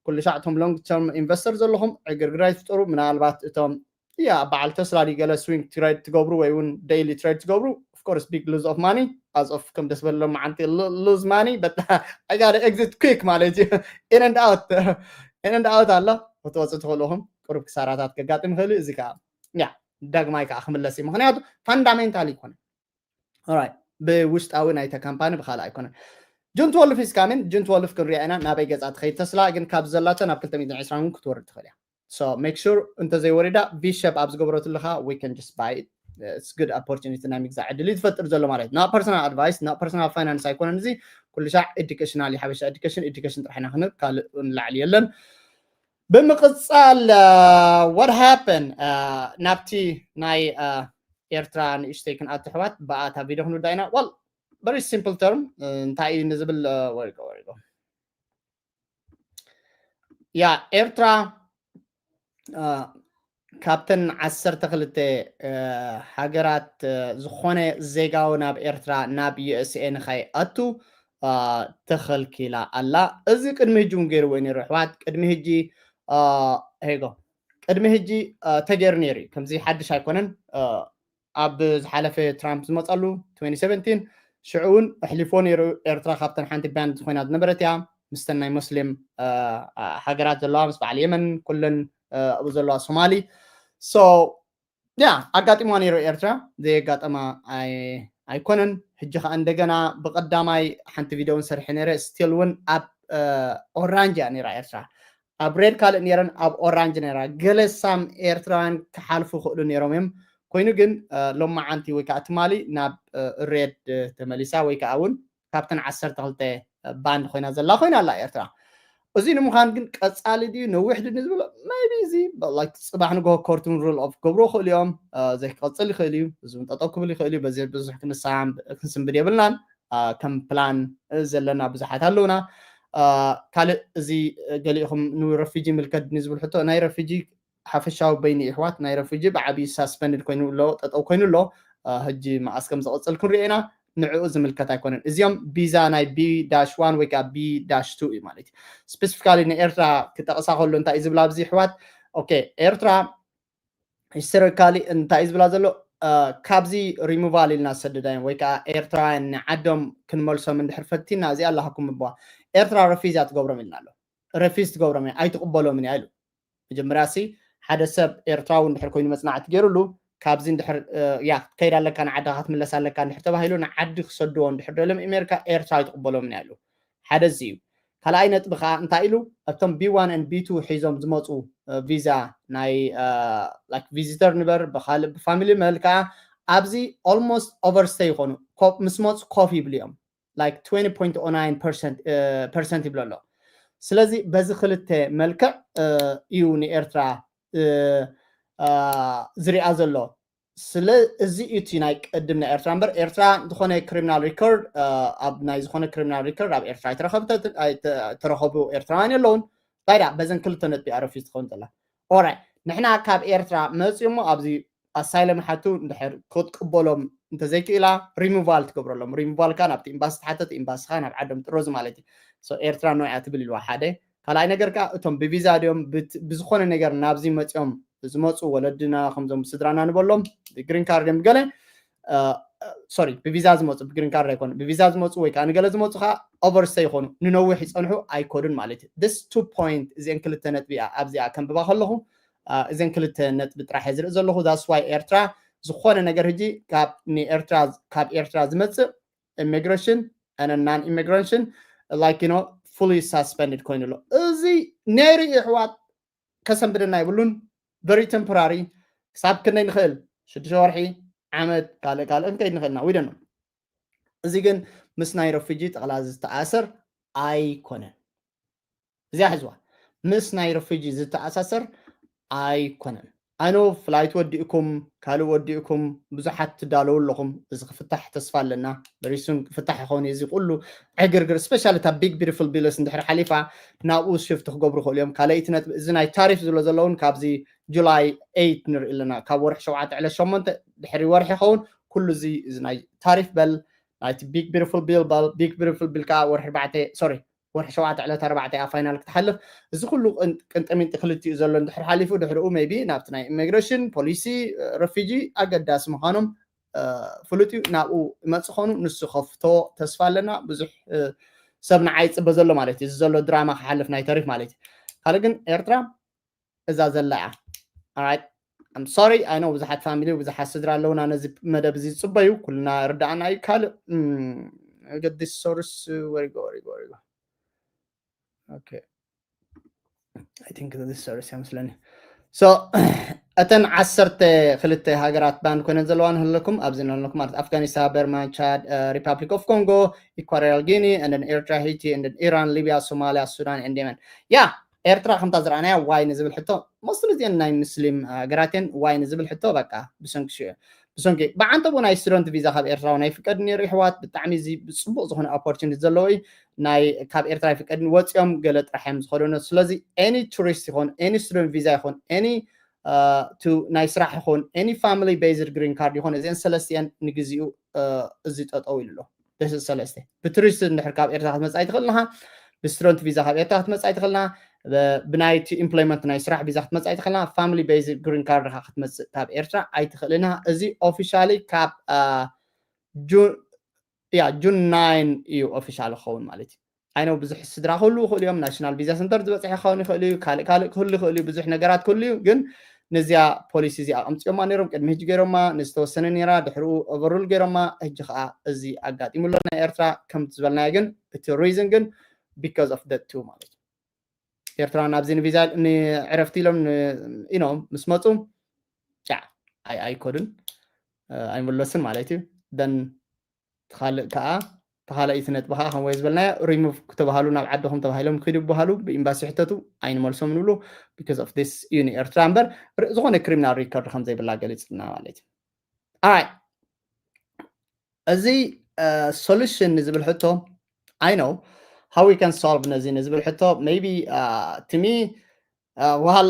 ኩሉ ሻዕ እቶም ሎንግ ተርም ኢንቨስተር ዘለኹም ዕግርግር ኣይትፍጠሩ። ምናልባት እቶም ያ በዓል ተስላ ድዩ ገለ ስዊንግ ትሬድ ትገብሩ ወይ እውን ዴይሊ ትሬድ ትገብሩ፣ of course big lose of money as of ከም ደስ በሎም መዓንቲ lose money but I got exit quick ማለት እዩ። In and out፣ in and out ኣሎ። ክትወፁ ትኽእሉ ኢኹም። ቅሩብ ክሳራታት ከጋጥም ይኽእል እዩ። እዚ ከዓ ያ ዳግማይ ከዓ ክምለስ እዩ። ምክንያቱ ፋንዳሜንታል ይኮነ። ኦራይት፣ ብውሽጣዊ ናይተ ካምፓኒ ብካልእ ኣይኮነን። ጁን ትወልፍ is coming። ጁን ትወልፍ ክንሪኣ ኢና ናበይ ገፃ ትኸይድ ተስላ። ግን ካብ ዘላቶ ናብ ክልተ ሚእትን ዕስራን እውን ክትወርድ ትኽእል እያ። So make sure እንተዘይወሪዳ ቪ ሸፕ ኣብ ዝገብረትሉ ከዓ we can just buy it. It's good opportunity፣ ናይ ምግዛእ ዕድል እዩ ዝፈጥር ዘሎ ማለት እዩ። Not personal advice፣ not personal finance ኣይኮነን። እዚ ኩሉ ሻዕ ኤዱኬሽናል እዩ። ሓበሻ ኤዱኬሽን ኤዱኬሽን ጥራሕ ኢና ክንብል፣ ካልእ ንላዕሊ የለን። ብምቕፃል what happened ናብቲ ናይ ኤርትራ ንእሽተይ ክንኣቱ ኣሕዋት፣ ብኣታ ቪድዮ ክንውዳ ኢና። Well, very simple term እንታይ እዩ ንዝብል ወሪጎ ወሪጎ ያ ኤርትራ ካብተን ዓሰርተ ክልተ ሃገራት ዝኾነ ዜጋዊ ናብ ኤርትራ ናብ ዩ ኤስ ኤ ንኸይኣቱ ተኸልኪላ ኣላ። እዚ ቅድሚ ሕጂ እውን ገይርዎ ነይሩ ኣሕዋት። ቅድሚ ሕጂ ሄጎ ቅድሚ ሕጂ ተገይሩ ነይሩ እዩ። ከምዚ ሓድሽ ኣይኮነን። ኣብ ዝሓለፈ ትራምፕ ዝመፀሉ ትወንቲ ሰቨንቲን ሽዑ እውን ኣሕሊፎ ነይሩ ኤርትራ ካብተን ሓንቲ ባንድ ዝኾይና ዝነበረት እያ። ምስተን ናይ ሙስሊም ሃገራት ዘለዋ ምስ በዓል የመን ኩለን ኣብኡ ዘለዋ ሶማሊ። So ያ ኣጋጢምዋ ነይሩ ኤርትራ፣ ዘየጋጠማ ኣይኮነን። ሕጂ ከዓ እንደገና ብቀዳማይ ሓንቲ ቪድዮ እውን ሰሪሐ ነይረ። ስቲል እውን ኣብ ኦራንጅ እያ ነይራ ኤርትራ። ኣብ ሬድ ካልእ ነይረን ኣብ ኦራንጅ ነይራ። ገለ ሳም ኤርትራውያን ክሓልፉ ክእሉ ነይሮም እዮም። ኮይኑ ግን ሎማዓንቲ ወይ ከዓ ትማሊ ናብ ሬድ ተመሊሳ ወይ ከዓ እውን ካብተን ዓሰርተ ክልተ ባንድ ኮይና ዘላ ኮይና ኣላ ኤርትራ። እዚ ንምዃን ግን ቀፃሊ ድዩ ነዊሕ ድዩ ንዝብሎ maybe እዚ like ፅባሕ ንግሆ ኮርቱን ሩል ኦፍ ክገብርዎ ክእሉ እዮም። ዘይክቐፅል ይኽእል እዩ። እዚ እውን ጠጠው ክብል ይኽእል እዩ። በዚ ብዙሕ ክንሰንብድ የብልናን። ከም ፕላን ዘለና ብዙሓት ኣለውና። ካልእ እዚ ገሊእኹም ንረፊጂ ምልከት ድዩ ዝብል ሕቶ ናይ ረፊጂ ሓፈሻዊ በይኑ ይሕዋት ናይ ረፊጂ ብዓብዪ ሳስፐንድ ኮይኑ ኣሎ፣ ጠጠው ኮይኑ ኣሎ። ሕጂ መዓስ ከም ዝቐፅል ክንሪኦ ኢና። ንዕኡ ዝምልከት ኣይኮነን። እዚኦም ቪዛ ናይ ቢ ዳሽ ዋን ወይ ከዓ ቢ ዳሽ ቱ እዩ ማለት እዩ። ስፔሲፊካሊ ንኤርትራ ክጠቕሳ ከሎ እንታይ እዩ ዝብላ ኣብዚ ይሕዋት? ኦኬ ኤርትራ ሂስቶሪካሊ እንታይ እዩ ዝብላ ዘሎ? ካብዚ ሪሙቫል ኢልና ዝሰደዳዮም ወይ ከዓ ኤርትራውያን ንዓዶም ክንመልሶም እንድሕር ፈቲና እዚኣ ኣለሃኩም ምበዋ ኤርትራ ረፊዝ እያ ትገብሮም ኢልና ኣሎ። ረፊዝ ትገብሮም እያ ኣይትቕበሎምን እያ ኢሉ። መጀመርያ ሲ ሓደ ሰብ ኤርትራዊ እንድሕር ኮይኑ መፅናዕቲ ገይሩሉ ካብዚ እንድሕር ያ ክትከይድ ኣለካ ንዓድኻ ክትምለስ ኣለካ እንድሕር ተባሂሉ ንዓዲ ክሰድዎ እንድሕር ደሎም ኣሜሪካ ኤርትራ ኣይትቕበሎም እያ ኢሉ። ሓደ እዚ እዩ። ካልኣይ ነጥቢ ከዓ እንታይ ኢሉ ኣብቶም ቢ ዋን ን ቢ ቱ ሒዞም ዝመፁ ቪዛ ናይ ቪዚተር ንበር ብካልእ ብፋሚሊ መል ከዓ ኣብዚ ኦልሞስት ኦቨርስተ ይኮኑ ምስ መፁ ኮፍ ይብሉ እዮም። Like twenty point oh nine percent ይብሎ ኣሎ። ስለዚ በዚ ክልተ መልክዕ እዩ ንኤርትራ ዝሪኣ ዘሎ። ስለ እዚ እዩ እቲ ናይ ቅድም ናይ ኤርትራ እምበር ኤርትራ ዝኾነ ክሪሚናል ሪኮርድ ኣብ ናይ ዝኾነ ክሪሚናል ሪኮርድ ኣብ ኤርትራ ኣይተረኸብተ ኣይተረኸቡ ኤርትራውያን የለውን። ባይዳ በዘን ክልተ ነጥቢ ኣረፊ ዝኸውን ዘላ ኦራይ ንሕና ካብ ኤርትራ መፅኡ እሞ ኣብዚ ኣሳይለም ሓቱ እንድሕር ክትቅበሎም እንተዘይክእላ ሪሙቫል ትገብረሎም። ሪሙቫል ካ ናብቲ ኤምባሲ ትሓተት ኤምባሲ ካ ናብ ዓዶም ጥረዙ ማለት እዩ። ኤርትራ ኖ እያ ትብል ኢልዋ ሓደ ካልኣይ ነገር ካ እቶም ብቪዛ ድዮም ብዝኮነ ነገር ናብዚ መፅኦም ዝመፁ ወለድና ከምዞም ስድራና ንበሎም ግሪን ካርድ እዮም ገለ ሶሪ ብቪዛ ዝመፁ ብግሪን ካርድ ኣይኮነ ብቪዛ ዝመፁ ወይ ከዓ ንገለ ዝመፁ ከዓ ኦቨርስተይ ይኮኑ ንነዊሕ ይፀንሑ ኣይኮዱን ማለት እዩ። ስ ቱ ፖይንት እዚአን ክልተ ነጥቢ እያ ኣብዚኣ ከንብባ ከለኹ እዘን ክልተ ነጥቢ ጥራሕ እየ ዝርኢ ዘለኹ። ዳስ ዋይ ኤርትራ ዝኾነ ነገር ሕጂ ካብ ንኤርትራ ካብ ኤርትራ ዝመፅእ ኢሚግሬሽን and non immigration like you know fully suspended ኮይኑ ኣሎ። እዚ ነይሩ ይሕዋት ከሰንብደና ይብሉን very temporary ክሳብ ክንደይ ንኽእል ሽዱሽተ ወርሒ ዓመት ካልእ ካልእ ክንከይድ ንኽእልና ዊደኖ እዚ ግን ምስ ናይ ረፊጂ ጠቕላ ዝተኣሰር ኣይኮነን። እዚኣ ሕዝዋ ምስ ናይ ረፊጂ ዝተኣሳሰር ኣይኮነን። ኣኖ ፍላይት ወዲእኩም ካልእ ወዲእኩም ብዙሓት ትዳለዉ ኣለኹም። እዚ ክፍታሕ ተስፋ ኣለና። በሪሱን ክፍታሕ ይኸውን እዩ። እዚ ኩሉ ዕግርግር ስፔሻሊ እታ ቢግ ቢዩቲፉል ቢልስ እንድሕር ሓሊፋ ናብኡ ሽፍት ክገብሩ ይኽእሉ እዮም። ካልኣይቲ ነጥቢ እዚ ናይ ታሪፍ ዝብሎ ዘለውን ካብዚ ጁላይ ኤይት ንርኢ ኣለና። ካብ ወርሒ ሸውዓተ ዕለት ሸሞንተ ድሕሪ ወርሒ ይኸውን። ኩሉ እዚ እዚ ናይ ታሪፍ በል ናይቲ ቢግ ቢዩቲፉል ቢል በል ቢግ ቢዩቲፉል ቢል ከዓ ወርሒ ኣርባዕተ ሶሪ ወርሒ ሸውዓተ ዕለት ኣርባዕተ እያ ፋይናል ክትሓልፍ። እዚ ኩሉ ቅንጥሚንጢ ክልቲኡ ዘሎ እንድሕር ሓሊፉ ድሕሪኡ ሜይቢ ናብቲ ናይ ኢሚግሬሽን ፖሊሲ ረፊጂ ኣገዳሲ ምዃኖም ፍሉጥ እዩ። ናብኡ ይመፅ ኾኑ ንሱ ከፍቶ ተስፋ ኣለና። ብዙሕ ሰብ ንዓይ ይፅበ ዘሎ ማለት እዩ። እዚ ዘሎ ድራማ ክሓልፍ ናይ ተሪፍ ማለት እዩ። ካልእ ግን ኤርትራ እዛ ዘላ እያ። ሶሪ ኣይ ኖ ብዙሓት ፋሚሊ ብዙሓት ስድራ ኣለውና ነዚ መደብ እዚ ዝፅበዩ ኩልና ርዳእና እዩ። ካልእ ገዲስ ሶርስ ወሪጎ ወሪጎ ወሪጎ ሶርስ እያ መስለኒ። እተን ዓሰርተ ክልተ ሃገራት ባን ኮይነን ዘለዋ ንህለኩም ኣብዚ ንህለኩም ማለት ኣፍጋኒስታን፣ በርማ፣ ቻድ፣ ሪፓብሊክ ኦፍ ኮንጎ፣ ኢኳቶሪያል ጊኒ፣ ኤርትራ፣ ሂቲ፣ ኢራን፣ ሊቢያ፣ ሶማሊያ፣ ሱዳን፣ ኤንድ የመን። ያ ኤርትራ ከምታ ዝረኣናያ ዋይ ንዝብል ሕቶ ሞስት እዚአን ናይ ሙስሊም ሃገራት እየን። ዋይ ንዝብል ሕቶ በቃ ብሰንኪ ሽዑ ብሰንኪ ብዓንተቦ ናይ ስቱደንት ቪዛ ካብ ኤርትራ ናይ ፍቀድ ነይሩ ይሕዋት ብጣዕሚ እዚ ብፅቡቅ ዝኾነ ኦፖርቹኒቲ ዘለዎ እዩ። ናይ ካብ ኤርትራ ይፍቀድን ወፂኦም ገለ ጥራሕ እዮም ዝኸደኑ። ስለዚ ኤኒ ቱሪስት ይኾን ኤኒ ስቱደንት ቪዛ ይኾን ኤኒ ናይ ስራሕ ይኾን ኤኒ ፋሚሊ ቤዝድ ግሪን ካርድ ይኾን እዚአን ሰለስቲአን ንግዚኡ እዚ ጠጠው ኢሉ ኣሎ። ደስ ሰለስተ ብቱሪስት እንድሕር ካብ ኤርትራ ክትመፅእ ኣይትኽእል ኢኻ። ብስቱደንት ቪዛ ካብ ኤርትራ ክትመፅእ ኣይትኽእል ኢኻ። ብናይቲ ኢምፕሎይመንት ናይ ስራሕ ቪዛ ክትመፅእ ኣይትኽእል ኢኻ። ፋሚሊ ቤዝድ ግሪን ካርድ ኢኻ ክትመፅእ ካብ ኤርትራ ኣይትኽእል ኢኻ። እዚ ኦፊሻሊ ካብ ያ ጁን ናይን እዩ ኦፊሻል ክኸውን ማለት እዩ። ኣይነው ብዙሕ ስድራ ክህሉ ይኽእሉ እዮም። ናሽናል ቪዛ ሰንተር ዝበፅሐ ክኸውን ይኽእል እዩ። ካልእ ካልእ ክህሉ ይኽእል እዩ። ብዙሕ ነገራት ክህሉ እዩ። ግን ነዚያ ፖሊሲ እዚኣ ኣምፅኦማ ነይሮም። ቅድሚ ሕጂ ገይሮማ ንዝተወሰነ ነይራ፣ ድሕሪኡ ኦቨሩል ገይሮማ። ሕጂ ከዓ እዚ ኣጋጢሙ ኣሎ ናይ ኤርትራ። ከምቲ ዝበልናዮ ግን እቲ ሪዝን ግን ቢካዝ ኦፍ ደ ቱ ማለት እዩ። ኤርትራ ናብዚ ንቪዛ ንዕረፍቲ ኢሎም ኢኖም ምስ መፁ ጫ ኣይኮዱን ኣይምለሱን ማለት እዩ። ደን ትኻልእ ከዓ ተኻልኣይቲ ነጥቢ ከዓ ከም ወይ ዝበልናዮ ሪሙቭ ክተባሃሉ ናብ ዓድኹም ተባሂሎም ክዱ ይበሃሉ ብኤምባሲ ሕተቱ ኣይንመልሶም ንብሉ። ቢካዝ ኦፍ ዲስ እዩ ንኤርትራ እምበር ዝኾነ ክሪሚናል ሪከርድ ከም ዘይብላ ገሊፅልና ማለት እዩ። ኣይ እዚ ሶሉሽን ንዝብል ሕቶ ኣይ ነው ሃው ዊ ካን ሶልቭ ነዚ ንዝብል ሕቶ ሜይቢ ትሚ ዋል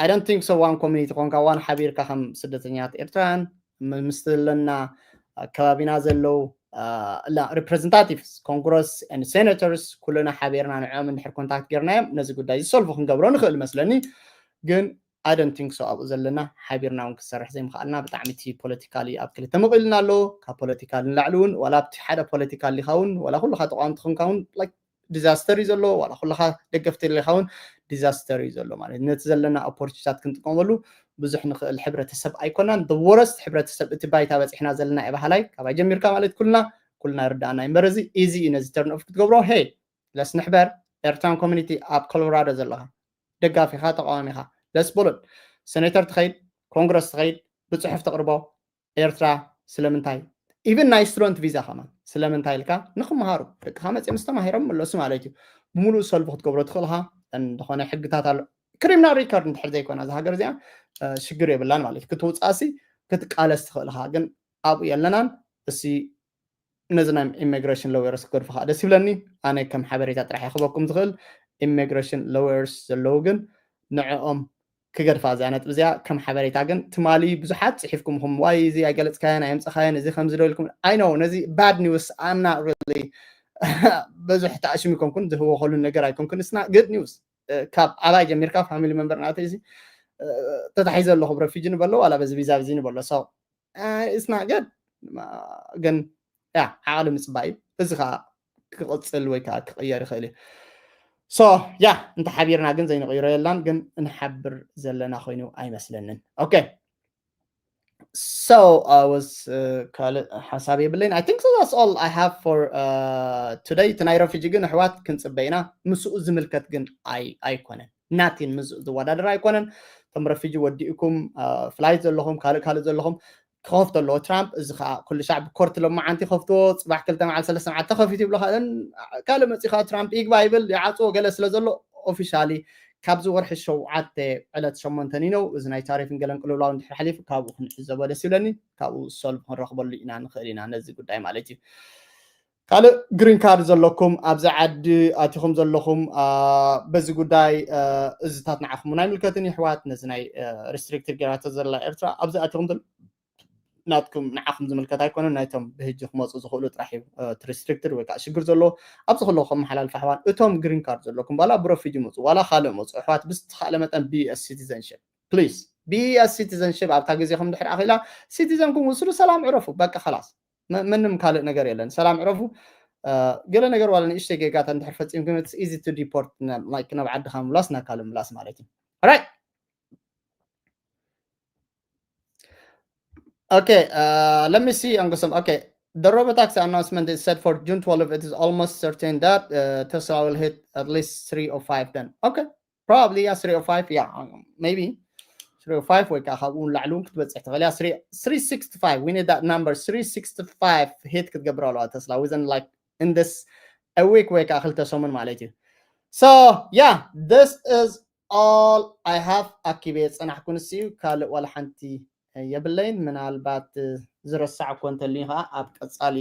ኣይ ዶንት ቲንክ ሶ ዋን ኮሚኒቲ ኮንካ ዋን ሓቢርካ ከም ስደተኛት ኤርትራን ምስቲ ዘለና ከባቢና ዘለዉ ሪፕሬዘንታቲቭስ ኮንግረስ ን ሴኔተርስ ኩልና ሓቢርና ንዕኦም እንድሕር ኮንታክት ጌርናዮም ነዚ ጉዳይ ዝሰልፉ ክንገብሮ ንኽእል መስለኒ። ግን ኣይ ዶንት ቲንክ ሶ ኣብኡ ዘለና ሓቢርና እውን ክሰርሕ ዘይምኽኣልና ብጣዕሚ እቲ ፖለቲካሊ ኣብ ክልተ መቂልና ኣሎ። ካብ ፖለቲካል ንላዕሊ እውን ዋላ ኣብቲ ሓደ ፖለቲካል ዲኻ እውን ዋላ ኩልኻ ተቃወምቲ ኮንካ እውን ዲዛስተር እዩ ዘሎ ዋላ ኩልኻ ደገፍቲ ዲኻ እውን ዲዛስተር እዩ ዘሎ ማለት ነቲ ዘለና ኦፖርቹኒታት ክንጥቀመሉ ብዙሕ ንኽእል ሕብረተሰብ ኣይኮናን። ወረስት ሕብረተሰብ እቲ ባይታ በፂሕና ዘለና እየ በሃላይ ካባይ ጀሚርካ ማለት ኩልና ኩልና ይርዳእና እዩ እምበር እዚ ኢዚ እዩ ነዚ ተርን ኦፍ ክትገብሮ ሄ ለስ ንሕበር ኤርትራን ኮሚኒቲ ኣብ ኮሎራዶ ዘለኻ ደጋፊኻ ተቃዋሚኻ ለስ በሉን ሴኔተር ትኸይድ ኮንግረስ ትኸይድ ብፅሑፍ ተቅርቦ ኤርትራ ስለምንታይ ኢቨን ናይ ስቱደንት ቪዛ ከማን ስለምንታይ ኢልካ ንክመሃሩ ደቅኻ መፅኦም ዝተማሂሮም መለሱ ማለት እዩ። ብምሉእ ሰልፊ ክትገብሮ ትኽእልኻ ዝኾነ ሕግታት ኣሎ። ክሪሚናል ሪከርድ እንድሕር ዘይኮና እዚ ሃገር እዚኣ ሽግር የብላን ማለት ክትውፃእሲ ክትቃለስ ትኽእልኻ ግን ኣብኡ የለናን። እሲ ነዚ ናይ ኢሚግሬሽን ሎየርስ ክገድፉ ከዓ ደስ ይብለኒ። ኣነ ከም ሓበሬታ ጥራሕ ክበኩም ዝኽእል ኢሚግሬሽን ሎየርስ ዘለዉ ግን ንዕኦም ክገድፋ እዚኣ ነጥብ እዚኣ ከም ሓበሬታ ግን ትማሊ ብዙሓት ፅሒፍኩም ኹም ዋይ እዚ ኣይገለፅካዮን ኣየምፅኻዮን እዚ ከምዚ ዶ ኢልኩም ኣይ ነው ነዚ ባድ ኒውስ ኣምና ሪሊ ብዙሕ ተኣሽም ይኮንኩን ዝህወ ከሉን ነገር ኣይኮንኩን እስና ግድ ኒውስ ካብ ኣባይ ጀሚርካ ፋሚሊ መንበር ናተ እዚ ተታሒዘ ኣለኹ ረፊጂ ንበሎ ዋላ በዚ ቪዛ ቪዚ ንበሎ ሰው እስና ገድ ግን ያ ዓቕሊ ምፅባይ እዩ። እዚ ከዓ ክቕፅል ወይ ከዓ ክቕየር ይኽእል እዩ። ሶ ያ እንተ ሓቢርና ግን ዘይንቕይሮ የላን ግን እንሓብር ዘለና ኮይኑ ኣይመስለንን። ኦኬ so I was ካልእ ሓሳብ የብለይን። I think that's all I have for today። እቲ ናይ ረፊጂ ግን ኣሕዋት ክንፅበ ኢና። ምስኡ ዝምልከት ግን ኣይኮነን ናቲን ምስኡ ዝወዳደር ኣይኮነን። እቶም ረፊጂ ወዲእኩም ፍላይት ዘለኹም ካልእ ካልእ ዘለኹም ክኸፍቶ ኣለዎ ትራምፕ። እዚ ከዓ ኩሉ ሻዕ ብኮርት ሎማዓንቲ ከፍትዎ ፅባሕ ክልተ መዓል ሰለስተ መዓል ተኸፊቱ ይብሎ ካልእ መፂ ከዓ ትራምፕ ይግባ ይብል ይዓፅዎ ገለ ስለ ዘሎ ኦፊሻሊ ካብዚ ወርሒ ሸውዓተ ዕለት ሸሞንተ ኒነው እዚ ናይ ታሪፍን ገለን ቅልውላው እንድሕር ሓሊፉ ካብኡ ክንዕዘቦ ደስ ይብለኒ። ካብኡ ሶልቭ ክንረኽበሉ ኢና ንኽእል ኢና ነዚ ጉዳይ ማለት እዩ። ካልእ ግሪን ካርድ ዘለኩም ኣብዚ ዓዲ ኣቲኹም ዘለኹም በዚ ጉዳይ እዚታት ንዓኹም ናይ ምልከትን ይሕዋት ነዚ ናይ ሪስትሪክትድ ጌራቶ ዘላ ኤርትራ ኣብዚ ኣቲኹም ናትኩም ንዓኹም ዝምልከት ኣይኮነን ናይቶም ብህጂ ክመፁ ዝኽእሉ ጥራሕ እዩ ሪስትሪክትድ ወይ ከዓ ሽግር ዘለዎ ኣብዚ ከለኹ ከመሓላልፍ ኣሕዋን እቶም ግሪን ካርድ ዘለኩም ዋላ ብረፊጂ መፁ ዋላ ካልእ መፁ ኣሕዋት ብዝተኻእለ መጠን ቢኤስ ሲቲዘንሽፕ ፕሊስ ቢኤስ ሲቲዘንሽፕ ኣብታ ግዜኹም ድሕር ኣኺላ ሲቲዘንኩም ውስሉ ሰላም ዕረፉ በቃ ከላስ ምንም ካልእ ነገር የለን ሰላም ዕረፉ ገለ ነገር ዋላ ንእሽተይ ጌጋታት እንድሕር ፈፂምኩም ኢዚ ቱ ዲፖርት ናብ ዓድኻ ምላስ ናብ ካልእ ምላስ ማለት እዩ right Okay, uh, let me see, Uncle Sam. Okay, the Robotaxi announcement is set for June twelve. It is almost certain that uh, Tesla will hit at least three oh five then. Okay, probably, yeah, three oh five. Yeah, um, maybe three oh five ወይ ከዓ ካብኡ ንላዕሊ እውን ክትበፅሕ ትኽእል እያ three sixty-five we need that number three sixty-five hit ክትገብር ኣለዋ Tesla within like in this a week ወይ ከዓ ክልተ ሰሙን ማለት እዩ so yeah this is all I have ኣኪበ የፀናሕኩ ንስ እዩ ካልእ ዋላ ሓንቲ የብለይን ምናልባት ዝረሳዕ እኮ እንተልዩ ከዓ ኣብ ቀፃሊ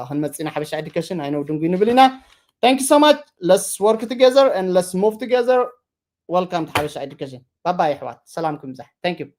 ክንመፅና ሓበሻ education I know ድንጉይ ንብል ኢና thank you so much let's work together and let's move together welcome to ሓበሻ education bye bye ኣሕዋት ሰላምኩም ይብዛሕ thank you